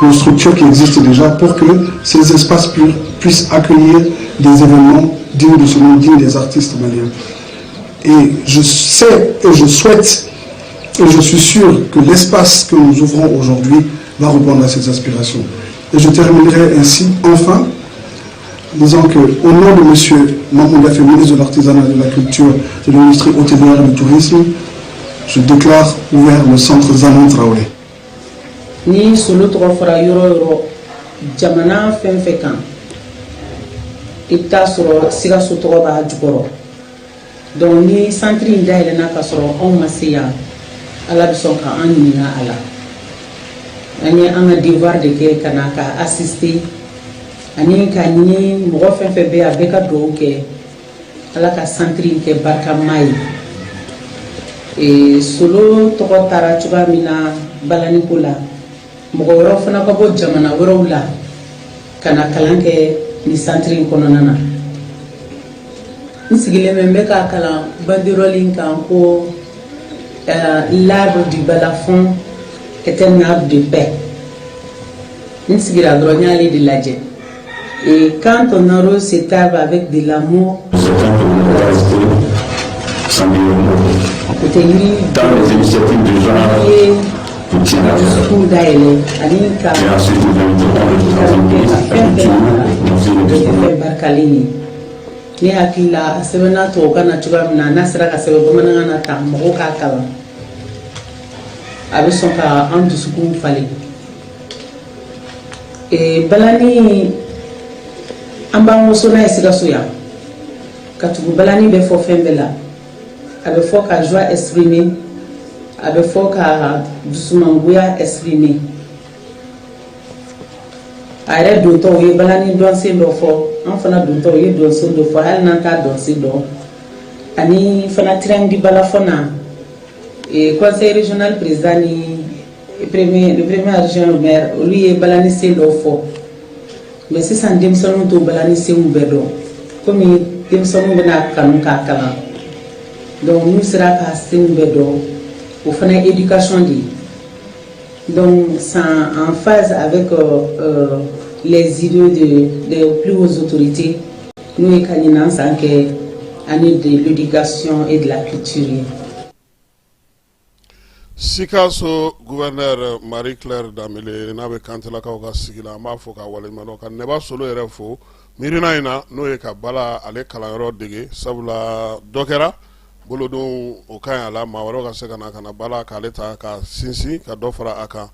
nos structures qui existent déjà pour que ces espaces puissent accueillir des événements dignes de ce nom, dignes des artistes maliens. Et je sais et je souhaite et je suis sûr que l'espace que nous ouvrons aujourd'hui va répondre à ces aspirations. Et je terminerai ainsi, enfin, disant que, au nom de M. Mahmoud Daffé, ministre de l'Artisanat, de la Culture, de l'Industrie hôtelière et du Tourisme, je déclare ouvert le centre Zanon Traoré. Ni solo tɔgɔ fɔra yɔrɔ yɔrɔ, jamana fɛn fɛn kan, i bɛ taa sɔrɔ Sikaso tɔgɔ b'a jukɔrɔ. Donc ni centre in dayɛlɛnna ka sɔrɔ anw ma se yan, Ala bɛ sɔn ka an ɲininka a la. An ye an ka devoir de kɛ ka na ka assister ani ka ɲini mɔgɔ fɛn fɛn bɛ yen, a bɛɛ ka dugawu kɛ Ala ka centre in kɛ barikama ye. Solo tɔgɔ taara cogoya min na balaniko la, mɔgɔ wɛrɛw fana ka bɔ jamana wɛrɛw la ka na kalan kɛ nin centre in kɔnɔna na. N sigilen bɛ, n bɛ ka kalan banderole in kan ko l'arbre du balafon est un arbre de paix. N sigira dɔrɔn, n y'ale de lajɛ. Et quand on arrose cet arbre avec de l'amour, o tɛ yiri ye dusukun dayɛlɛ ani ka ka fɛn fɛn mara, o bɛ kɛ fɛn barikalen ye. Ne hakili la, a sɛbɛnna tubabukan na cogoya min na, n'a sera ka sɛbɛn bamanankan na tan, mɔgɔw k'a kalan, a bɛ sɔn ka an dusukun falen. Balani, an b'an waso n'a ye Sikaso yan, ka tugu balani bɛ fɔ fɛn bɛɛ la. A bɛ fɔ ka joie exprimer, a bɛ fɔ ka dusumangoya exprimer. A yɛrɛ dontɔ, u ye balani dɔnsen dɔ fɔ, an fana dontɔ, u ye dɔnsen dɔ fɔ, hali n'an t'a dɔnsen dɔn. Ani fana triangle balafon na, conseil régional président ni premier, le premier adjoint au maire, olu ye balani sen dɔ fɔ. Mais sisan denmisɛnninw t'o balani senw bɛɛ dɔn. Komi denmisɛnninw bɛna kanu k'a kalan, donc n'u sera ka senw bɛɛ dɔn, o fana ye éducation de ye. Donc c'est en phase avec les idées des plus hautes autorités, n'o ye ka ɲinan san kɛ année de l'éducation et de la culture ye. Sikaso gouverneur Marie Claire Danbele n'a bɛ kantelakaw ka sigi la, an b'a fo k'a waleɲuman dɔn, ka Nɛba Solo yɛrɛ fo miirina in na, n'o ye ka bala ale kalanyɔrɔ dege, sabula dɔ kɛra bolodenw o ka ɲi a la, maa wɛrɛw ka se ka na ka na bala k'ale ta ka sinsin ka dɔ fara a kan.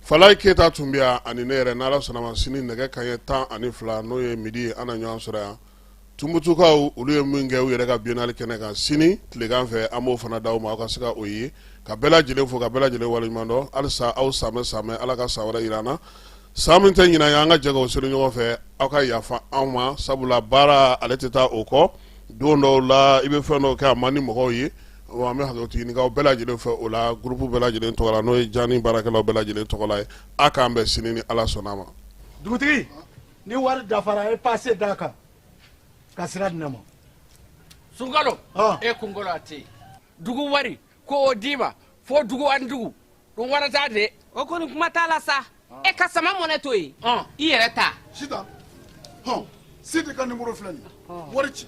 Falayi Keyita tun bɛ yan ani ne yɛrɛ, n'Ala sɔnna ma, sini nɛgɛ kanɲɛ 12, n'o ye midi ye, an na ɲɔgɔn sɔrɔ yan. Tumutukaw olu ye min kɛ u yɛrɛ ka biennale kɛnɛ kan sini tilegan fɛ, an b'o fana d'aw ma aw ka se ka o ye. Ka bɛɛ lajɛlen fo, ka bɛɛ lajɛlen waleɲuman dɔn. Halisa aw sanbɛ sanbɛ, Ala ka san wɛrɛ yira an na, san min tɛ ɲinan ye, an ka jɛ k'o seli ɲɔgɔn fɛ. Aw ka yafa anw ma, sabula baara ale tɛ taa o kɔ. Don dɔw la i bɛ fɛn dɔw kɛ a man di mɔgɔw ye, an bɛ hakɛto ɲini k'aw bɛɛ lajɛlen fɛ o la, groupe bɛɛ lajɛlen tɔgɔ la, n'o ye Jani baarakɛlaw bɛɛ lajɛlen tɔgɔ la ye. A k'an bɛn sini ni Ala sɔnna a ma. Dugutigi, ni wari dafara, e pase d'a kan ka sira di ne ma. Sunkalo, e kunkolo a tɛ yen. Dugu wari ko o d'i ma fo dugu ani dugu ɗum warata de. O kɔni kuma t'a la sa, e ka sama mɔnɛ to yen, i yɛrɛ ta. Sitan, hɔn, Sidi ka nimoro filɛ nin ye, wari ci.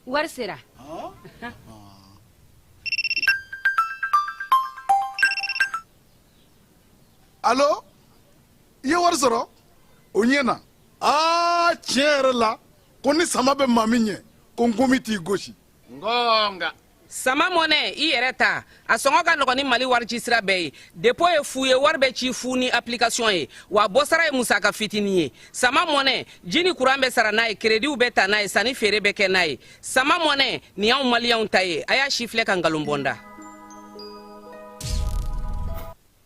Wari sera. Alo, i ye wari sɔrɔ, o ɲɛna. Aa, tiɲɛ yɛrɛ la, ko ni sama bɛ maa min ɲɛ, ko nkomi t'i gosi. Ngonga. Sama mɔnɛ, i yɛrɛ ta, a sɔngɔ ka nɔgɔn ni Mali warici sira bɛɛ ye. Dépôt ye fu ye, wari bɛ ci fu ni application ye, wa bɔsara ye musaka fitinin ye. Sama mɔnɛ, ji ni kuran bɛ sara n'a ye, kerediw bɛ ta n'a ye, sanni feere bɛ kɛ n'a ye. Sama mɔnɛ, nin y'anw maliyɛnw ta ye. A y'a sifilɛ ka nkalon bɔ n da.